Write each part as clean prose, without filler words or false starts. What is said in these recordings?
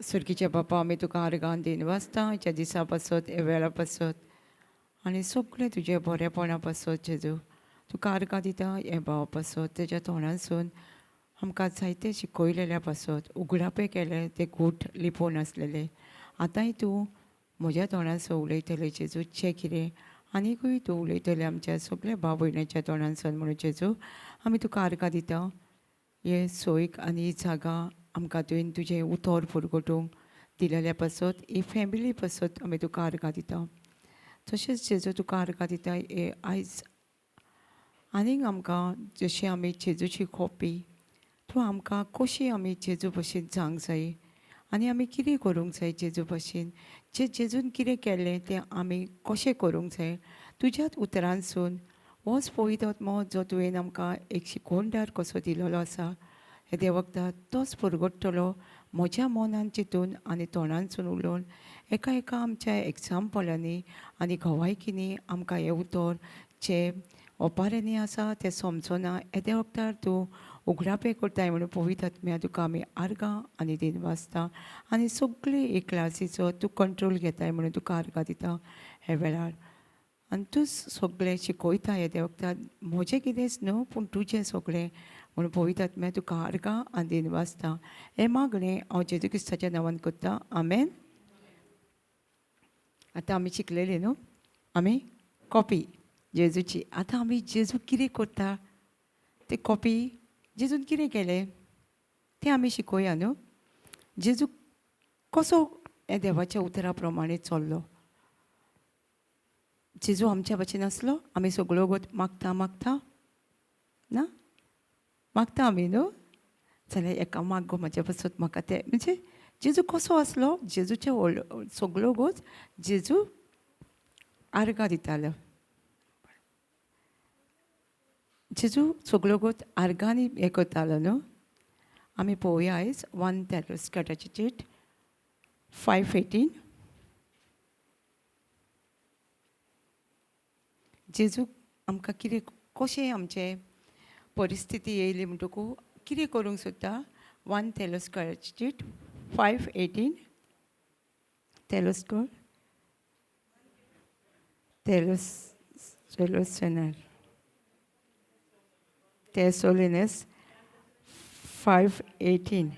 सुरकीच्या बापा, आमी तुका आर्गां दिनवासता ह्या दिसा पासत, ह्या वेळा पासत आनी सगळें तुजें बरेपणा पासत. जेजू, तुका आर्गां दिता हे भावा पासत, तेज्या तोंडासून आमकां जायते शिकयलेल्या पासत, उगडापे केले ते गूट लिपोवन आसलेले. आतांय तूं म्हज्या तोंडासून उलयतले जेजू, जें कितें आनीकूय तूं उलयतले आमच्या सगल्या भाव भयणाच्या तोंडासून. म्हणून जेजू, आमी तुका आर्गां दिता. हे सोयीक आनी ही जागा आमकां तुवें तुजें उतर पुरगटूंक दिलेल्या पासत, ही फॅमिली पासत आमी तुका आर्गां दिता. तशेंच जेजू, तुका आर्गां दिता. हे आयज आनीक आमकां जशी आमी जेजूची कॉपी, तूं आमकां कशी आमी जेजू भशेन जावंक जाय आनी आमी कितें करूंक जाय जेजू भशेन, जे जेजून कितें केलें तें आमी कशें करूंक जाय, तुज्याच उतरांसून होच पवित्र आत्मो जो तुवें आमकां एक शिकवणदार कसो दिलेलो आसा, हे देवकता तोच पुरगडटलो म्हज्या मनान चिंतून आनी तोंडानसून उलोवन एका एका आमच्या एग्जाम्पलांनी आनी गवायकिनी आमकां हें उतर जे ओपाऱ्यांनी आसा तें समजोना, येद्या वखदार तूं उगडापें करताय. म्हणून पवित्र आत्म्या, तुका आमी आर्गां आनी दिनवासता आनी सगळी ही क्लासीचो तूं कंट्रोल घेताय म्हणून तुका आर्गां दिता हे वेळार. आनी तूं सगळें शिकयता येद्या वखदार, म्हजें कितेंच न्हू पूण तुजें सगळें. म्हणून पवित्र आत्म्या, तुका आर्गां आनी दिनवासता. हें मागणें हांव जेजू क्रिस्ताच्या नांवान करता, आमेन. आतां आमी शिकलेली न्हू आमी कॉपी जेजूची. आतां आमी जेजू कितें करता ते कॉपी, जेजून कितें केलें तें आमी शिकोया न्हू. जेजू कसो हे देवाच्या उतरा प्रमाणे चल्लो. जेजू आमच्या भशेन आसलो? आमी सगळ्यो गोत मागता मागता ना मागता आमी न्हू. जाल्यार एका माग गो म्हाज्या पासत म्हाका तें, म्हणजे जेजू कसो आसलो, जेजूचे व्हडलो सगळ्यो गोत जेजू आर्गां दितालो. जेजू सगळ्यो गोत आर्गांनी हें करतालो न्हू. आमी पळोवया आयज 1 तेलोस्काटाची चीट 5:18. जेजू आमकां कितें कशें आमचें परिस्थिती येयली म्हणटकू कितें करूंक सोदता. 1 तेलोस्काटाची चीट 5:18. तेलोस्कर तेलोस तेलोसनार तेसोलिनस 5:18.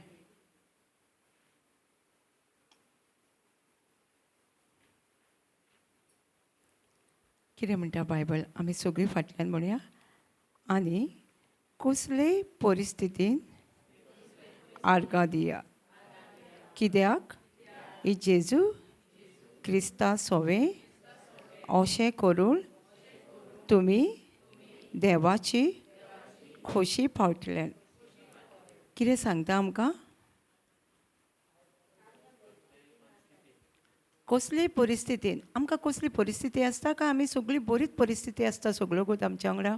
कितें म्हणटा बायबल, आमी सगळीं फाटल्यान म्हणया. आनी कसलेय परिस्थितीन आर्गां दिया, कित्याक ही जेजू क्रिस्ता सोवे अशें करून तुमी देवाची खोशी पावतले. कितें सांगता आमकां? कसलेय परिस्थितीन आमकां कसली परिस्थिती आसता काय आमी सगळी बरीच परिस्थिती आसता सगळ्यो गोत आमच्या वांगडा?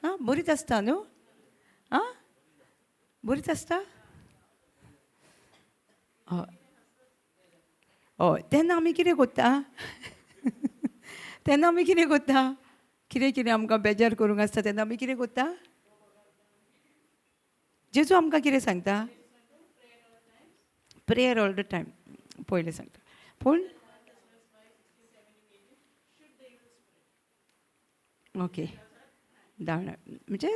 आं, बरीच आसता न्हू? आं, बरीच आसता. हय हय. तेन्ना आमी कितें करता? तेन्ना आमी कितें करता? कितें कितें आमकां बेजार करूंक आसता तेन्ना आमी कितें करता? जेजू आमकां कितें सांगता? प्रेयर ऑल the time पयलें सांगता. पूण ओके दाण म्हणजे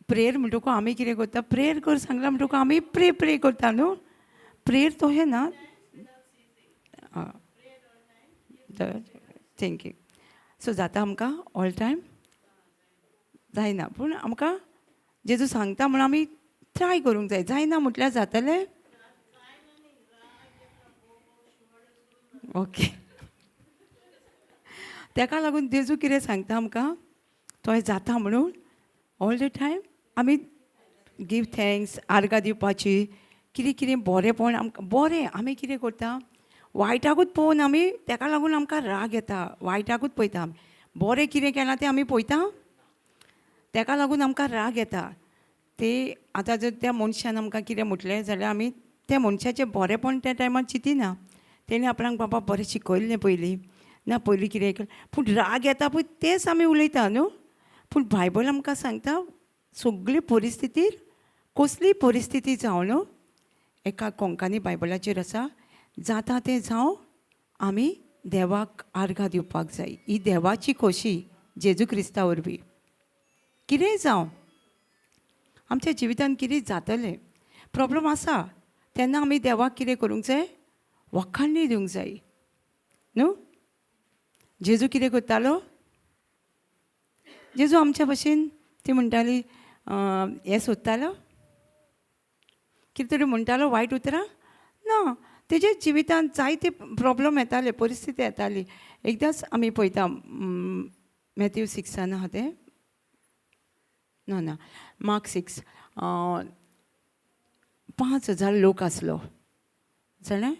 प्रेयर म्हणटकू आमी कितें करता? प्रेयर कर सांगलां म्हणटकू आमी प्रे प्रे करता न्हू. प्रेयर तशें ना, थिंकींग सो जाता आमकां ऑल टायम जायना, पूण आमकां जेजू सांगता म्हूण आमी ट्राय करूंक जाय. जायना म्हटल्यार जातलें. ओके, तेका लागून जेजू कितें सांगता आमकां, तो जाता म्हणून ऑल the time आमी गिव thanks, आर्गां दिवपाची, कितें कितें बरेंपण आमकां बरें. आमी कितें करता, वायटाकूच पळोवन आमी तेका लागून आमकां राग येता, वायटाकूच पळयता आमी, बरें कितें केलां तें आमी पळयता, तेका लागून आमकां राग येता. ते आतां जर त्या मनशान आमकां कितें म्हटलें जाल्यार आमी त्या मनशाचें बरेंपण त्या टायमार चिंतिना, तेणें आपणाक बाबा बरें शिकयल्लें पयलीं ना पयलीं कितें केलें, पूण राग येता पळय तेंच आमी उलयता न्हू. पूण बायबल आमकां सांगता सगळी परिस्थितीर कसलीय परिस्थिती जावं न्हू, एका कोंकणी बायबलाचेर आसा, जाता तें जावं, आमी देवाक आर्गां दिवपाक जाय. ही देवाची खोशी जेजू क्रिस्ता वरवीं. कितेंय जावं, आमच्या जिवितांत कितें जातलें, प्रोब्लम आसा तेन्ना आमी देवाक कितें करूंक जाय? वखाण्णी दिवंक जाय न्हू. जेजू कितें करतालो? जेजू आमच्या भशेन ती म्हणटाली हें सोदतालो, कितें तरी म्हणटालो वायट उतरां ना. तेजे जिवितांत जायते प्रोब्लम येताले, परिस्थिती येताली. एकदांच आमी पळयता मॅथ्यू 6 आहा तें, ना ना, मार्क 6, 5000 लोक आसलो जाणा.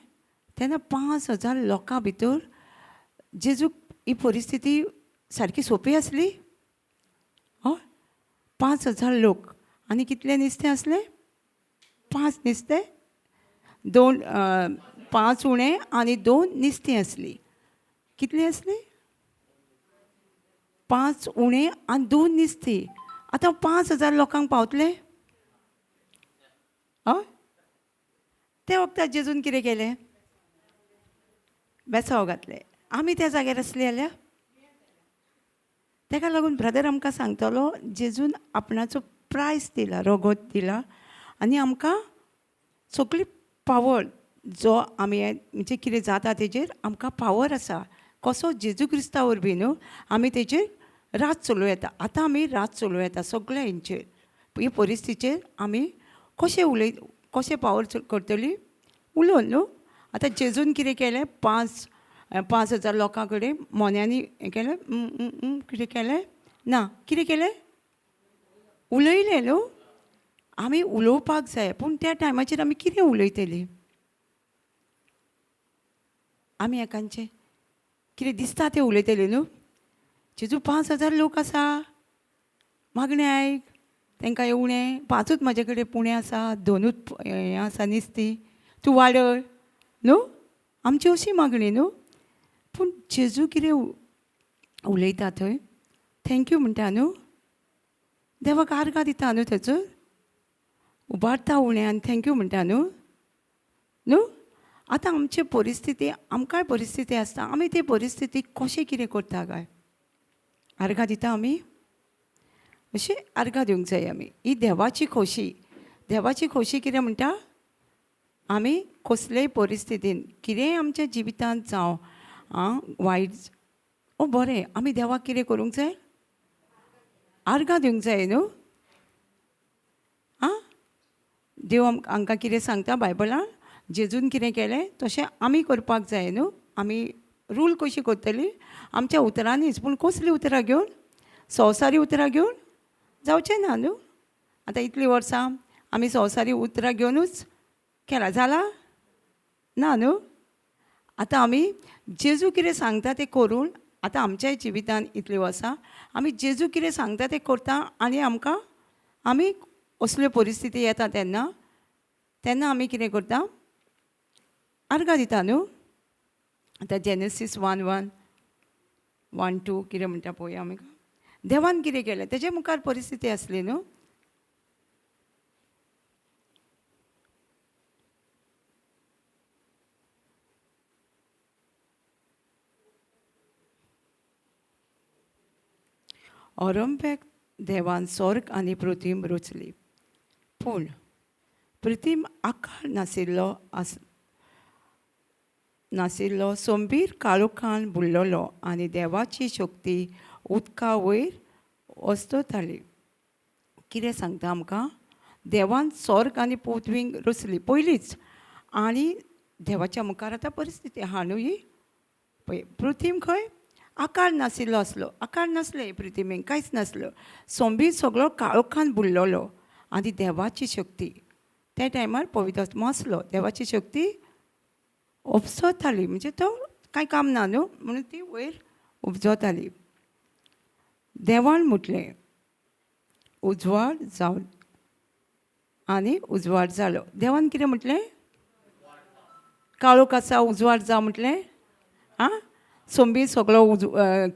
तेन्ना 5000 लोकां भितर जेजूक ही परिस्थिती सारकी सोंपी आसली? हय, 5000 लोक आनी कितले नुस्तें आसलें? 5 नुस्तें, 2, 5 उणें आनी 2 नुस्तीं आसलीं. कितलीं आसलीं? 5 उणें आनी 2 नुस्तीं. आतां 5000 लोकांक पावतलें? हय, त्या वखदार जेजून कितें केलें? बेसांव घातलें. आमी त्या जाग्यार आसली जाल्यार? ताका लागून ब्रदर आमकां सांगतलो, जेजून आपणाचो प्रायस दिला, रगत दिला आनी आमकां सगळी पावर जो आमी म्हणजे कितें जाता तेजेर आमकां पावर आसा. कसो? जेजू क्रिस्ता वरवीं न्हू आमी तेजेर रात चलोवं येता. आतां आमी रात चलोवं येता सगळ्या हेंचेर, ही परिस्थितीचेर आमी कशें उलय, कशें पावर करतली उलोवन न्हू. आतां जेजून कितें केलें? 5000 लोकां कडेन मोन्यांनी हें केलें, कितें केलें ना, कितें केलें? उलयलें न्हू. आमी उलोवपाक जाय, पूण त्या टायमाचेर आमी कितें उलयतलीं? आमी एकांचें कितें दिसता तें उलयतलीं न्हू. जेजू 5000 लोक आसा, मागणें आयक, तांकां येवणें 5ूच म्हाजे कडेन पुणें आसा, 2ूच हें आसा नुस्तीं, तूं वाडय न्हू. आमची अशी मागणी न्हू. पूण जेजू कितें उलयता थंय? Thank you म्हणटा न्हू, देवाक आर्गां दिता न्हू, थंयसर उबारता उणें आनी thank you म्हणटा न्हू न्हू. आतां आमची परिस्थिती, आमकांय परिस्थिती आसता, आमी ते परिस्थिती कशें कितें करता काय? आर्गां दिता आमी, अशें आर्गां दिवंक जाय आमी. ही देवाची खोशी. देवाची खोशी कितें म्हणटा? आमी कसलेय परिस्थितीन कितेंय आमच्या जिवितांत जावं, आं, वायट ओ बरें, आमी देवाक कितें करूंक जाय? आर्गां दिवंक जाय न्हू. आं, देव आमकां कितें सांगता बायबलान? जेजून कितें केलें तशें आमी करपाक जाय न्हू. आमी रूल कशी करतली? आमच्या उतरांनीच. पूण कसलीं उतरां घेवन? संवसारी उतरां घेवन जावचें ना न्हू. आतां इतलीं वर्सां आमी संवसारी उतरां घेवनूच केलां, जालां ना न्हू. आतां आमी जेजू कितें सांगता तें करून, आतां आमच्याय जिवितान इतलीं वर्सां आमी जेजू कितें सांगता तें करता आनी आमकां आमी असल्यो परिस्थिती येता तेन्ना तेन्ना आमी कितें करता? आर्गां दिता न्हू. आतां जेनेसीस 1:1, 1-2 कितें म्हणटा पळोवया आमी. देवान कितें केलें? तेजे मुखार परिस्थिती आसली न्हू. औरंबेक देवान स्वर्ग आनी पृथ्वी रचली, पूण पृथ्वी आकार नाशिल्लो आस नाशिल्लो, सोंबीर काळोखान बुडलेलो आनी देवाची शक्ती उदका वयर वस्तताली. कितें सांगता आमकां? देवान स्वर्ग आनी पृथ्वी रचली पयलींच, आनी देवाच्या मुखार आतां परिस्थिती आहा न्हू ही. पळय पृथ्वी खंय आकार नाशिल्लो आसलो, आकार नासलें पृथ्वीक, कांयच नासलो, सोंबीर सगळो काळोखान बुडलेलो आनी देवाची शक्ती त्या टायमार पवित्र आत्मो आसलो, देवाची शक्ती उपजताली, म्हणजे तो कांय काम ना न्हू म्हणून ती वयर उपजताली. देवान म्हटलें उजवाड जावन, आनी उजवाड जालो. देवान कितें म्हटलें? काळोख आसा उजवाड जावं म्हटलें. आं, सोंबीर सगळो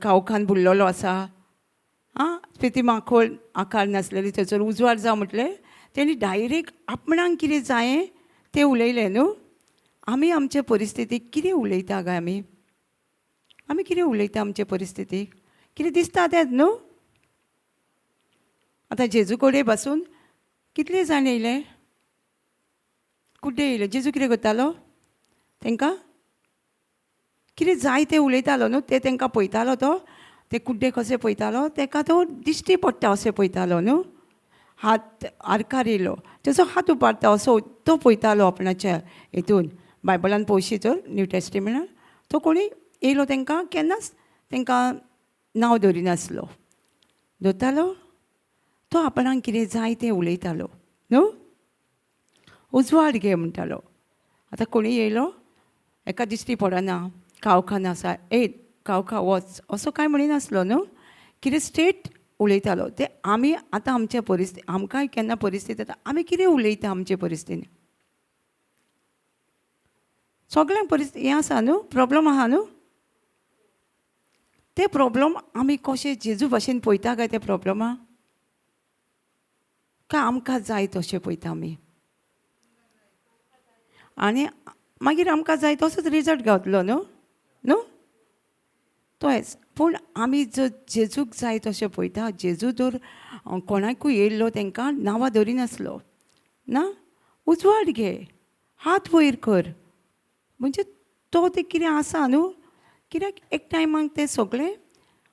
काळोखान बुडलेलो आसा, आं, पृथ्वी माखोळ आकार नासलेली, थंयसर उजवाड जावं म्हटलें. तेणी डायरेक्ट आपणाक कितें जायें ते उलयले न्हू. आमी आमचे परिस्थितीक कितें उलयता काय? आमी आमी कितें उलयता आमचे परिस्थितीक? कितें दिसता तेंच न्हू. आतां जेजू कडेन बसून कितले जाण येयले, कुड्डे येयले. जेजू कितें करतालो तांकां? कितें जाय तें उलयतालो न्हू. ते तांकां पळयतालो, तो ते कुड्डे कशे पळयतालो, ताका तो दिश्टी पडटा अशें पळयतालो न्हू. हात आरकार येयलो, तेजो हात उबारता असो तो पळयतालो आपणाच्या हितून. बायबलान पळोवशी तर न्यू टेस्टिमेंटान तो कोणी येयलो तांकां केन्नाच तांकां नांव दवरिनासलो, दवरतालो तो आपणाक कितें जाय तें उलयतालो न्हू. उजवाड घे म्हणटालो. आतां कोणी येयलो एका दिश्टी पडना, कावखान आसा, ए कावखा वच असो कांय म्हणिनासलो न्हू. कितें स्ट्रेट उलयतालो. ते आमी आतां आमच्या परिस्थिती, आमकांय केन्ना परिस्थिती येता आमी कितें उलयता आमचे परिस्थितीन? सगळ्यांक परिस्थिती हें आसा न्हू, प्रोब्लम आहा न्हू. ते प्रोब्लम आमी कशे जेजू भाशेन पळयता काय ते प्रोब्लमा, काय आमकां जाय तशें पळयता आमी? आनी मागीर आमकां जाय तसोच रिजल्ट गावतलो न्हू न्हू तोच. पूण आमी जर जेजूक जाय तशें पळयता, जेजू जर कोणाकूय येयल्लो तांकां नांवां दवरिनासलो ना, उजवाड घे, हात वयर कर, म्हणजे तो तें कितें आसा न्हू. कित्याक एक टायमाक तें सगळें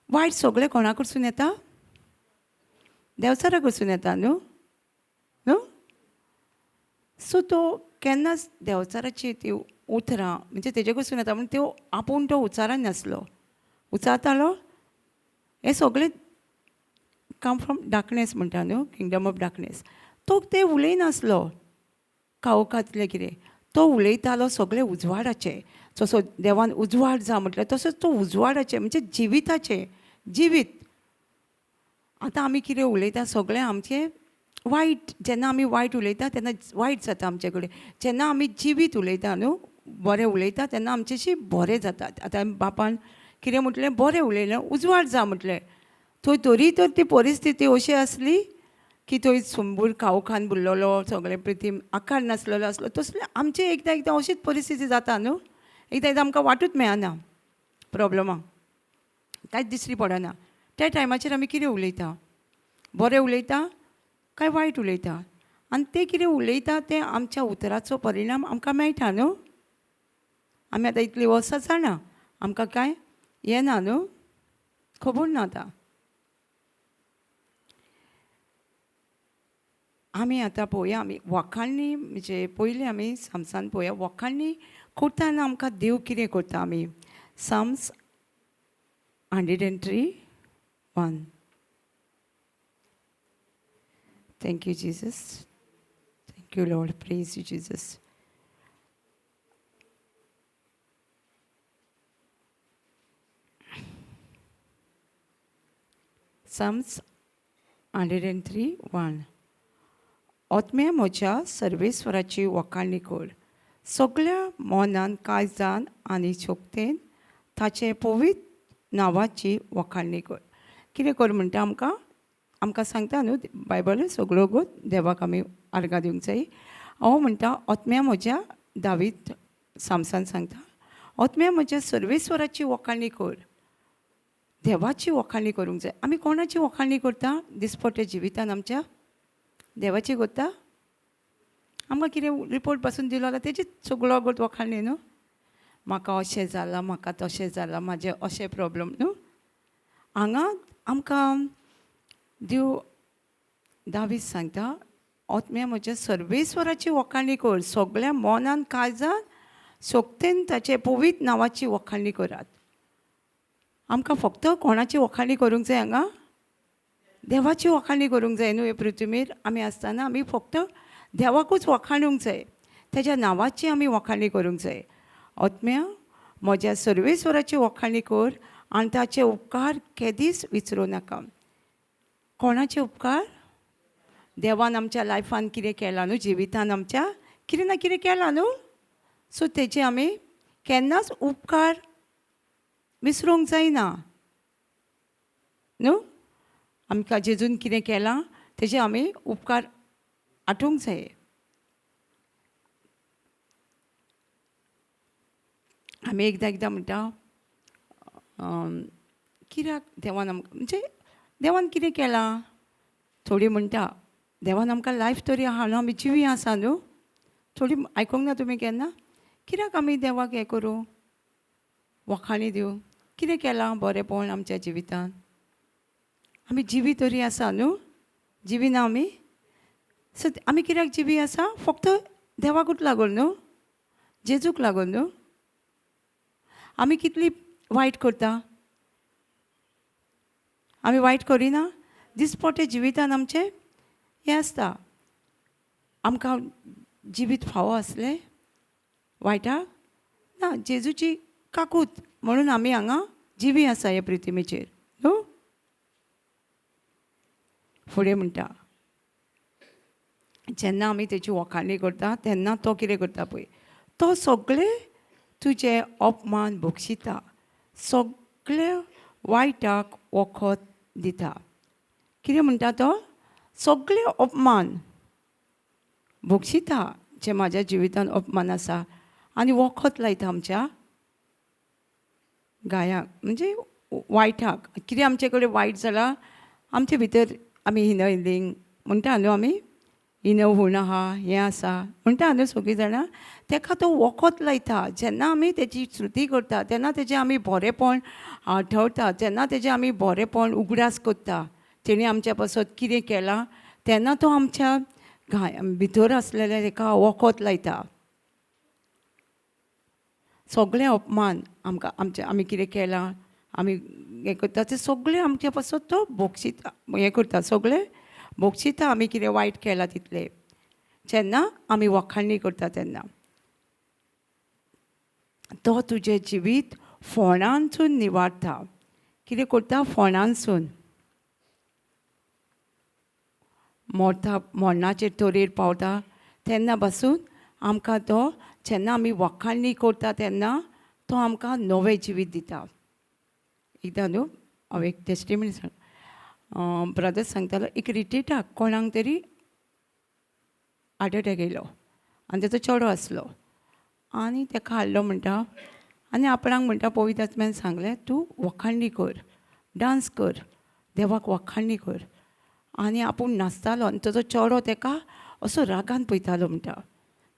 वायट सगळें कोणा कडसून येता? देंवचारा कडसून येता न्हू न्हू. सो तो केन्नाच देंवचाराची ती उतरां म्हणजे तेजे कडसून येता म्हण त्यो आपूण तो उच्चारान नासलो, उच्चारतालो. हें सगळें कम फ्रॉम डार्कनेस म्हणटा न्हू, किंगडम ऑफ डार्कनेस. तो तें उलयनासलो कावकांतलें कितें, तो उलयतालो सगळें उजवाडाचें. जसो देवान उजवाड जा म्हटलें तसोच तो उजवाडाचें म्हणजे जिविताचें जिवीत. आतां आमी कितें उलयता सगळें आमचें वायट. जेन्ना आमी वायट उलयता तेन्ना वायट जाता आमचे कडेन. जेन्ना आमी जिवीत उलयता न्हू, बरें उलयता, तेन्ना आमच्याशी बरें जाता. आतां बापान कितें म्हटलें, बरें उलयलें, उजवाड जा म्हटलें. थंय तरी तर ती परिस्थिती अशी आसली की थंय सुंबूर कावखान बुरलेलो, सगळें प्रितीम आकार नासलेलो आसलो. तसलें आमचें एकदां एकदां अशीच परिस्थिती जाता न्हू. एकदां एकदां आमकां वाटूच मेळना, प्रोब्लमां कांयच दिश्टी पडना. त्या टायमाचेर आमी कितें उलयता? बरें उलयता काय वायट उलयता? आनी तें कितें उलयता तें आमच्या उतराचो परिणाम आमकां मेळटा न्हू. आमी आतां इतलीं वर्सां जाणा, आमकां कांय येना न्हू, खबर ना. आतां आमी आतां पळोवया, आमी वखाणणी म्हणजे पयलीं आमी सामसान पळोवया वखाणणी करतना आमकां देव कितें करता. आमी Psalms 103:1. Thank you Jesus, thank you Lord, praise you Jesus. Psalms 103:1. आत्म्या म्हज्या सर्वेस्वराची वखाणणी कर, सगळ्या मनान काळजान आनी शक्तेन ताचे पवित्र नांवाची वखाणणी कर. कितें कर म्हणटा आमकां? आमकां सांगता न्हू बायबल, सगळ्यो गो देवाक आमी आर्गां दिवंक जाय. हांव म्हणटा आत्म्या म्हज्या, दावीद सामसान सांगता, आत्म्या म्हज्या सर्वेस्वराची वखाणणी कर. देवाची वखाणणी करूंक जाय. आमी कोणाची वखाणणी करता दिसपट्ट्या जिवितान? आमच्या देवाची करता? आमकां कितें रिपोर्ट पासून दिलो जाल्यार तेजी सगळो गोट वखाणणी न्हू. म्हाका अशें जालां, म्हाका तशें जालां, म्हाजें अशें प्रोब्लम न्हू. हांगा आमकां देव दावीद सांगता, आत्म्या म्हज्या सर्वेस्वराची वखाणणी कर, सगळ्या मनान काळजान शक्तेन ताचे पवित्र नांवाची वखाणणी करात. आमकां फक्त कोणाची वखाणणी करूंक जाय हांगा? देवाची वखाणणी करूंक जाय न्हू. हे पृथ्वीर आमी आसतना आमी फक्त देवाकूच वखाणूंक जाय, तेज्या नांवाची आमी वखाणणी करूंक जाय. आत्म्या म्हज्या सर्वेस्वराची वखाणणी कर आनी ताचे उपकार केदीच विसरूं नाका. कोणाचे उपकार? देवान आमच्या लायफान कितें केलां न्हू, जिवितान आमच्या कितें ना कितें केलां न्हू. सो तेजे आमी केन्नाच उपकार विसरूंक जायना न्हू. आमकां जेजून कितें केलां तेजे आमी उपकार आठोवंक जाय. आमी एकदां एकदां म्हणटा, कित्याक देवान आमकां, म्हणजे देवान कितें केलां? थोडीं म्हणटा देवान आमकां लायफ तरी आहा न्हू, आमी जिवी आसा न्हू. थोडीं आयकूंक ना तुमी केन्ना? कित्याक आमी देवाक हें करूं, वखाणी दिवं? कितें केलां बरेंपण आमच्या जिवितान? आमी जिवी तरी आसा न्हू, जिवी ना आमी? सो आमी कित्याक जिवी आसा? फक्त देवाकूच लागून न्हू, जेजूक लागून न्हू. आमी कितली वायट करता? आमी वायट करिना? दिसपट्टे जिवितान आमचें हें आसता. आमकां जिवीत फावो आसलें वायटाक ना, जेजूची काकूत म्हणून आमी हांगा जिवी आसा हे पृथ्वीचेर न्हू. फुडें म्हणटा, जेन्ना आमी तेची वखाणी करता तेन्ना तो कितें करता पळय, तो सगळे तुजे अपमान बक्षिता, सगळे वायटाक वखद दिता. कितें म्हणटा तो? सगळे अपमान बक्षिता, जे म्हाज्या जिवितान अपमान आसा, आनी वखद लायता आमच्या गायाक, म्हणजे वायटाक. कितें आमचे कडेन वायट जालां आमचे भितर, आमी हिनयलींग म्हणटा न्हू, आमी हिनहूण आहा, हें आसा म्हणटा न्हू सगळीं जाणां, तेका तो वखद लायता. जेन्ना आमी तेजी स्तुती करता तेन्ना तेजें आमी बरेंपण आठवता, जेन्ना तेजें आमी बरेंपण उगडास करता, तेणी आमच्या पासत कितें केलां, तेन्ना तो आमच्या घाय भितर आसलेलें तेका वखद लायता. सगळे अपमान आमकां आमचें आमी कितें केलां, आमी हें करता तें सगळें आमच्या पासत तो बक्षिता, हें करता, सगळें बक्षिता आमी कितें वायट केलां तितलें, जेन्ना आमी वखाणी करता तेन्ना. तो तुजें जिवीत फोणांतसून निवारता. कितें करता? फोणांतसून. मरता, मरणाचेर तरेर पावता तेन्ना पासून आमकां तो, जेन्ना आमी वखाणी करता तेन्ना तो आमकां नवें जिवीत दिता. एकदां न्हू हांव एक टेस्टिमनी सांग, ब्रदर सांगतालो, एक रिट्रीटाक कोणाक तरी हार्ट एटॅक येयलो आनी तेचो चेडो आसलो आनी तेका हाडलो म्हणटा, आनी आपणाक म्हणटा पवित्र आत्म्यान सांगलें, तूं वखाणी कर, डांस कर, देवाक वखाणी कर. आनी आपूण नाचतालो आनी तेजो चेडो तेका असो रागान पळयतालो म्हणटा,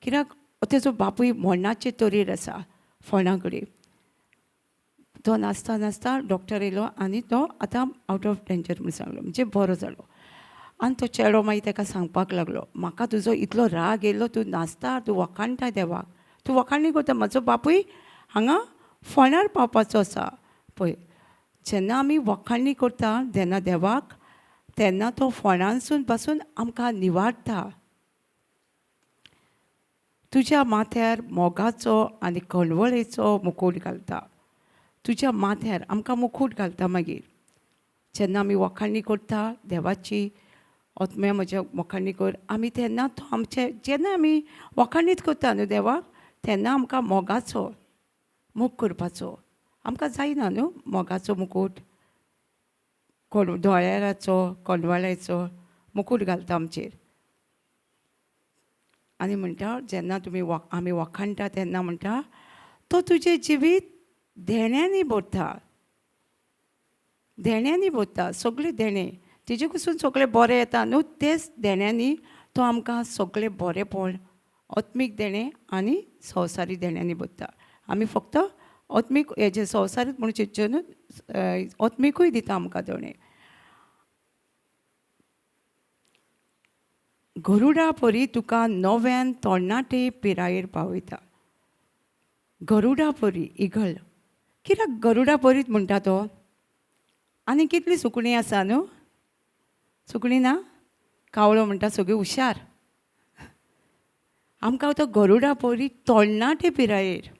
कित्याक तेजो बापूय मरणाचे तरेर आसा फोंडा कडेन. तो नाचता नाचता डॉक्टर येयलो आनी तो आतां आवट ऑफ डेंजर म्हूण सांगलो, म्हणजे बरो जालो. आनी तो चेडो मागीर तेका सांगपाक लागलो, म्हाका तुजो इतलो राग येयलो, तूं नाचता, तूं वखाणटा देवाक, तूं वखाणी करता, म्हजो बापूय हांगा फोंडार पावपाचो आसा. पळय, जेन्ना आमी वखाणी करता तेन्ना देवाक, तेन्ना तो फोंडांसून पासून आमकां निवारता. तुज्या माथ्यार मोगाचो आनी कळवळेचो मुकूट घालता. तुज्या माथ्यार आमकां मुकूट घालता. मागीर जेन्ना आमी वखाणी करता देवाची, आत्म्या म्हज्या वखाणी कर, आमी तेन्ना तो आमचे, जेन्ना आमी वखाणीच करता न्हू देवाक, तेन्ना आमकां मोगाचो मोग करपाचो आमकां जायना न्हू. मोगाचो मुकूट, दोळ्याचो कोंडवाळ्याचो मुकूट घालता आमचेर. आनी म्हणटा जेन्ना तुमी आमी वखाणटा तेन्ना म्हणटा तो तुजें जिवीत देण्यांनी भरता, देण्यांनी भरता, सगळें देणें तेजे कडसून सगळें बरें येता न्हू, तेच देण्यांनी तो आमकां सगळें बरेंपण, आत्मीक देणें आनी संवसारीक देण्यांनी भरता. आमी फक्त आत्मीक हेजें संवसारीक म्हणून चिंतचें न्हू, आत्मिकूय दिता आमकां देणें. गरुडा परी तुका नव्यान तरणाटे पिरायेर पावयता. गरुडा परी, इगल, कित्याक गरुडा परीच म्हणटा तो? आनी कितली सुकणीं आसा न्हू, सुकणीं ना, कावळो म्हणटा सगळीं हुशार. आमकां तो गरुडा परी तरणाटे पिरायेर,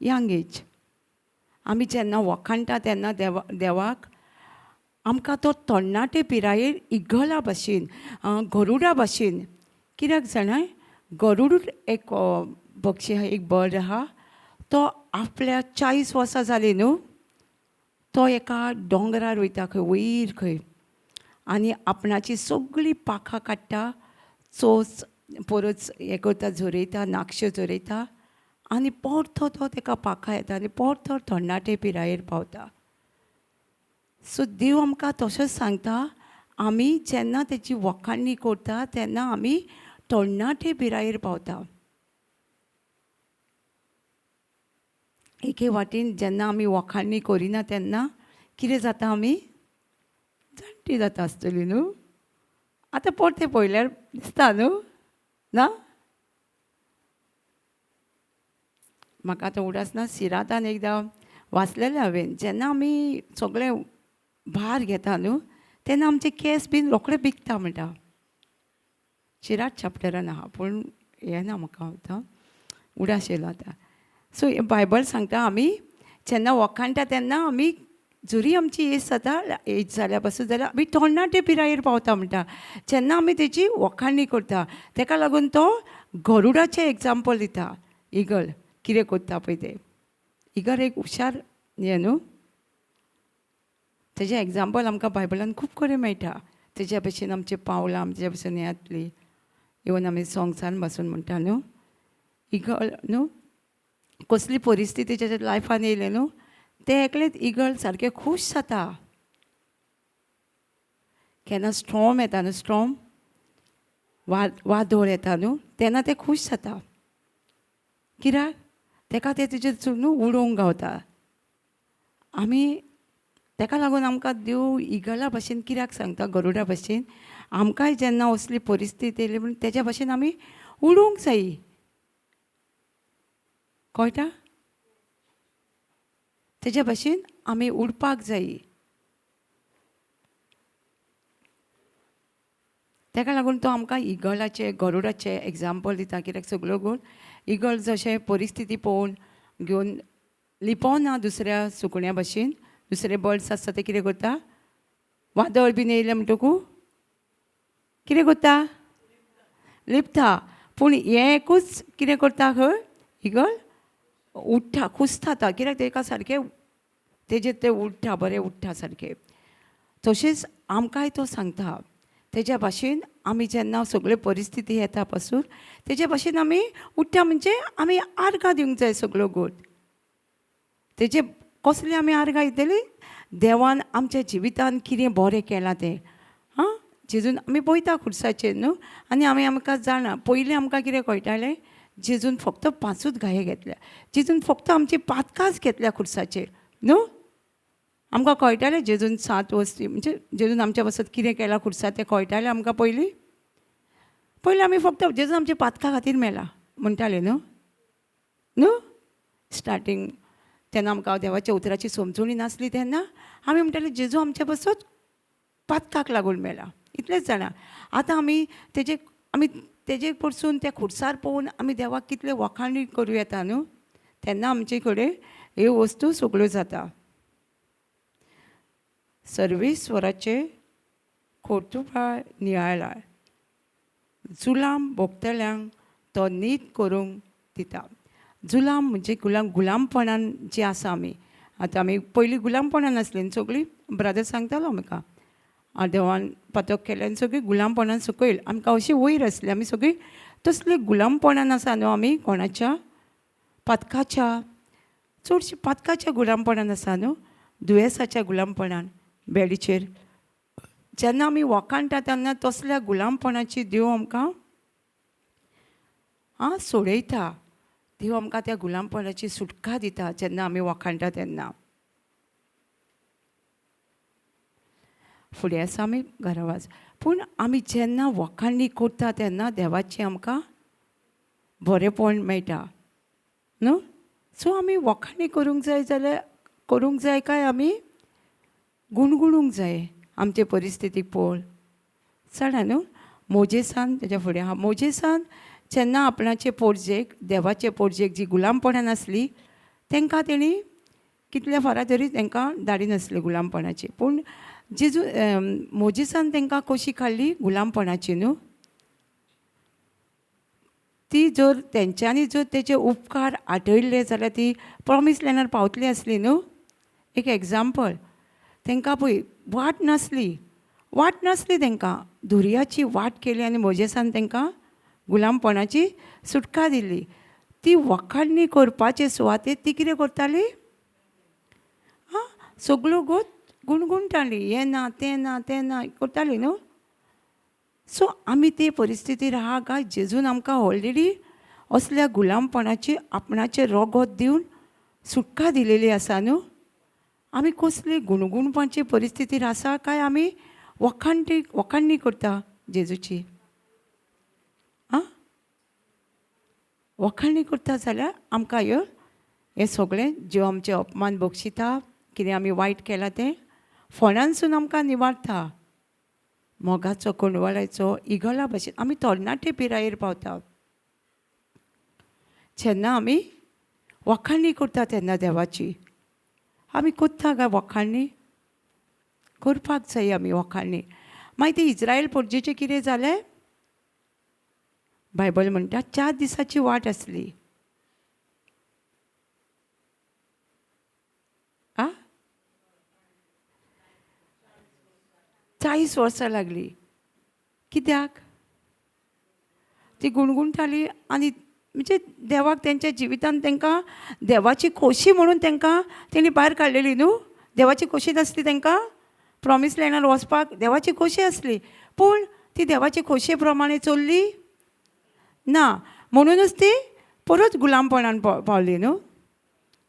यंग एज, आमी जेन्ना वखाणटा तेन्ना देवाक आमकां तो तरणाटे पिरायेर इगला भाशेन, गरुडा भाशेन. कित्याक जाणाय, गरुड एक पक्षी आहा, एक बर्ड आहा, तो आपल्या 40 वर्सां जालीं न्हू, तो एका दोंगरार वयता खंय वयर खंय, आनी आपणाची सगळीं पाखां काडटा, चोंच परत हें करता, झरयता, नाकश्यो झरयता आनी परतो तो तेका पाखां येता आनी परतो तरणाटे पिरायेर पावता. सो देव आमकां तशेंच सांगता, आमी जेन्ना तेजी वखाणी करता तेन्ना आमी तरणाटे पिरायेर पावता. एके वाटेन जेन्ना आमी वखाणी करिना तेन्ना कितें जाता, आमी जाणटी जाता आसतली न्हू. आतां परतें पळयल्यार दिसता न्हू ना. म्हाका आतां उडास ना, सिरातान एकदां वाचलेलें हांवें, जेन्ना आमी सगळें भार घेता न्हू तेन्ना आमचे केंस बीन रोखडे पिकता म्हणटा. शिरात चॅप्टरान आहा पूण हें ना म्हाका आतां उडास येयलो आतां. सो हें बायबल सांगता, आमी जेन्ना वखाणटा तेन्ना आमी जरी आमची एज जाता, एज जाल्या पासून जाल्यार आमी तरणाटे पिरायेर पावता म्हणटा जेन्ना आमी तेजी वखाणी करता. तेका लागून तो गरुडाचें एग्जाम्पल दिता. इगल कितें करता पळय तें, इगल एक हुशार हें न्हू, तेजें एग्जाम्पल आमकां बायबलान खूब कडेन मेळटा. तेज्या भशेन आमचें पावलां आमच्या भशेन हें जातली. इवन आमी सोंग्सान बसून म्हणटा न्हू, इगल न्हू कसली परिस्थिती तेच्या लायफान येयलें न्हू, तें एकलेंच इगल सारकें खूश जाता. केन्ना स्ट्रॉम येता न्हू, स्ट्रॉम वादळ येता न्हू, तेन्ना तें खूश जाता. कित्याक तेका तें तेजेर न्हू उडोवंक गावता. आमी तेका लागून आमकां देव इगला भशेन कित्याक सांगता, गरुडा भशेन आमकांय जेन्ना असली परिस्थिती येयली म्हण तेज्या भशेन आमी उडोवंक जायी. कळटा? तेज्या भशेन आमी उडपाक जायी. तेका लागून तो आमकां इगलाचें गरुडाचें एग्जाम्पल दिता. कित्याक सगळ्यो गूण इगल जशें परिस्थिती पळोवन घेवन लिपोना दुसऱ्या सुकण्या भशेन, दुसरे बर्ड्स आसता ते कितें करता, वादळ बीन येयलें म्हणटकू कितें करता, लिपता. पूण हें एकूच कितें करता खंय, इगल उठ्ठा, खुश जाता. कित्याक तेका सारकें तेजेर तें उठ्ठा, बरें उठ्ठा सारकें. तशेंच आमकांय तो सांगता, तेज्या भाशेन आमी जेन्ना सगळ्यो परिस्थिती येता पासून तेज्या भाशेन आमी उठ्ठा, म्हणजे आमी आर्गां दिवंक जाय सगळ्यो गोट. तेजे कसली आमी आर्गां दितली, देवान आमच्या जिवितान कितें बरें केलां तें. हां, जेजून आमी पळयता खुर्साचेर न्हू, आनी आमी आमकां जाणा पयलीं आमकां कितें कळटालें, जेजून फक्त 5 गाये घेतल्या, जेजून फक्त आमची पातकांच घेतल्या खुर्साचेर न्हू. आमकां कळटालें जेजून 7 वस्ती म्हणजे जेजून आमच्या पासत कितें केलां खुर्सार तें कळटालें आमकां पयलीं. पयलीं आमी फक्त जेजून आमच्या पातकां खातीर मेला म्हणटाले न्हू न्हू स्टार्टींग. तेन्ना आमकां देवाच्या उतराची समजणी नासली तेन्ना आमी म्हणटाले जेजू आमच्या पासत पातकाक लागून मेला, इतलेंच जाणा. आतां आमी तेजे आमी तेजे पसून त्या खुर्सार पळोवन आमी देवाक कितले वखाणी करूं येता न्हू, तेन्ना आमचे कडेन ह्यो वस्तू सगळ्यो जाता. सर्वेस्वराचे खोर्तुबाळ नियाळा, जुलाम भोगतल्यांक तो नीत करूंक दिता. जुलाम म्हणजे गुलाम, गुलामपणान जी आसा आमी, आतां आमी पयलीं गुलामपणान आसली न्हू सगळीं, ब्रदर सांगतालो आमकां देवान पातक केलें आनी सगळीं गुलामपणान सकयल आमकां अशी वयर आसली आमी सगळीं, तसली गुलामपणान आसा न्हू आमी, कोणाच्या पातकाच्या, चडशी पातकाच्या गुलामपणान आसा न्हू, दुयेंसाच्या गुलामपणान बेडीचेर. जेन्ना आमी वखाणटा तेन्ना तसल्या गुलामपणाची देव आमकां आं सोडयता. देव आमकां त्या गुलामपणाची सुटका दिता जेन्ना आमी वखाणटा तेन्ना. फुडें आसा आमी घरा वच, पूण आमी जेन्ना वखाणी करता तेन्ना देवाचें आमकां बरेंपण मेळटा न्हू. सो आमी वखाणी करूंक जाय जाल्यार करूंक जाय काय आमी गुणगुणूंक जाय आमचे परिस्थितीक पळोवन जाणा न्हू. मोजेसान तेज्या फुडें आहा, मोजेसान जेन्ना आपणाचे पोरजेक देवाचे पोरजेक जी गुलामपणान आसली तेंकां तेणी कितल्या फारा तरी तेंकां धाडी नासली गुलामपणाची, पूण जेजू मोजेसान तेंकां कशी काडली गुलामपणाची न्हू. ती जर तेंच्यांनी जर तेजे उपकार आठयल्ले जाल्यार ती प्रोमीस लँडार पावतली आसली न्हू. एक एग्जाम्पल, तेंकां पळय वाट नासली, वाट नासली तेंकां, दर्याची वाट केली आनी मोजेसान तेंकां गुलामपणाची सुटका दिली. ती वखाडणी करपाचे सुवातेर ती कितें करताली? आं, सगळ्यो गोत गुणगुणटाली, हें ना तें ना तें ना करताली न्हू. सो आमी ते परिस्थितीर आहा काय जेजून आमकां ऑलरेडी असल्या गुलामपणाची आपणाचें रोगोत दिवन सुटका दिलेली आसा न्हू. आमी कसली गुणगुणपाची परिस्थितीर आसा काय आमी वखाणणी करता जेजूची? आं, वखाणणी करता जाल्यार आमकां ह्यो हें सगळें ज्यो आमचें अपमान बक्षिता, कितें आमी वायट केलां तें फोंडांसून आमकां निवारता. मोगाचो कोंडवाळ्याचो इगला भशेन आमी तरणाटे पिरायेर पावता जेन्ना आमी वखाणणी करता तेन्ना देवाची. आमी करता काय वखाणणी? करपाक जाय आमी वखाणणी. मागीर ती इज्रायल पोरजेचें कितें जालें? बायबल म्हणटा 4 दिसाची वाट आसली. आ, 40 वर्सां लागली. कित्याक? ती गुणगुणटाली आनी म्हणजे देवाक तेंच्या जिवितान तांकां देवाची खोशी म्हणून तांकां तेणी भायर काडलेली न्हू. देवाची खोशी नासली तांकां प्रॉमीस लँडार वचपाक, देवाची खोशी आसली, पूण ती देवाची खोशये प्रमाणे चल्ली ना, म्हणुनूच ती परत गुलामपणान पावली न्हू.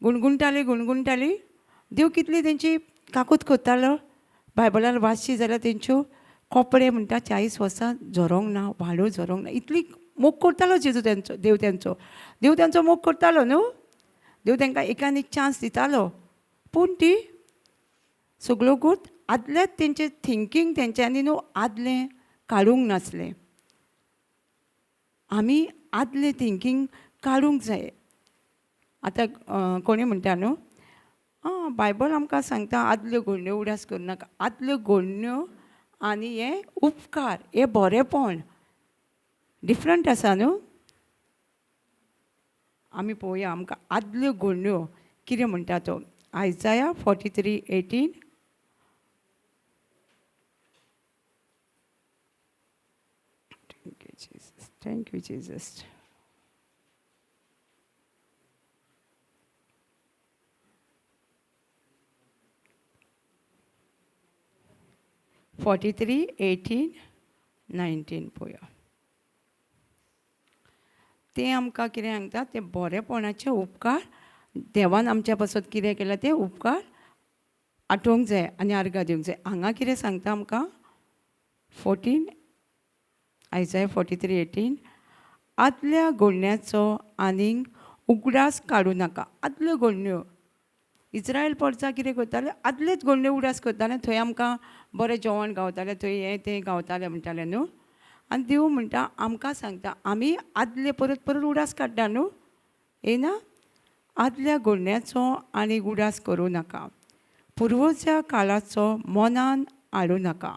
गुणगुणटाली गुणगुणटाली, देव कितली तेंची काकूत करतालो. बायबलान वाचची जाल्यार तेंच्यो कपडे म्हणटा 40 वर्सां झरोंक ना, वाळू झरोंक ना, इतली मोग करतालो जेजू तेंचो, देव तेंचो, देव तेंचो मोग करतालो न्हू. देव तेंकां एकान एक चान्स दितालो, पूण ती सगळ्यो गोत आदलेच तेंचें थिंकींग तेंच्यांनी न्हू आदलें काडूंक नासलें. आमी आदलें थिंकींग काडूंक जाय. आतां कोणी म्हणटा न्हू, आं बायबल आमकां सांगता आदल्यो घडण्यो उडास करुनाका. आदल्यो घडण्यो आनी हे उपकार, हे बरेंपण डिफरंट आसा न्हू. आमी पळोवया आमकां आदल्यो घडण्यो कितें म्हणटा तो. आयजाया 43:18. Thank you Jesus, thank you Jesus. 43:18 19 पळोवया. तें आमकां कितें सांगता, तें बरेपणाचे उपकार देवान आमच्या पासत कितें केलां तें उपकार आठोवंक जाय आनी आर्गां दिवंक जाय. हांगा कितें सांगता आमकां 14 आयजाय 43:18, आदल्या घडण्याचो आनीक उगडास काडूं नाका. आदल्यो घडण्यो इज्रायल पोरचा कितें करताले, आदलेच घडण्यो उगडास करताले. थंय आमकां बरें जेवण गावतालें, थंय हें तें गावतालें म्हणटालें न्हू. आनी देव म्हणटा आमकां सांगता आमी आदले परत परत उगडास काडटा न्हू, येना? आदल्या घडण्याचो आनी उगडास करूं नाका, पुर्वजा काळाचो मनान हाडूं नाका.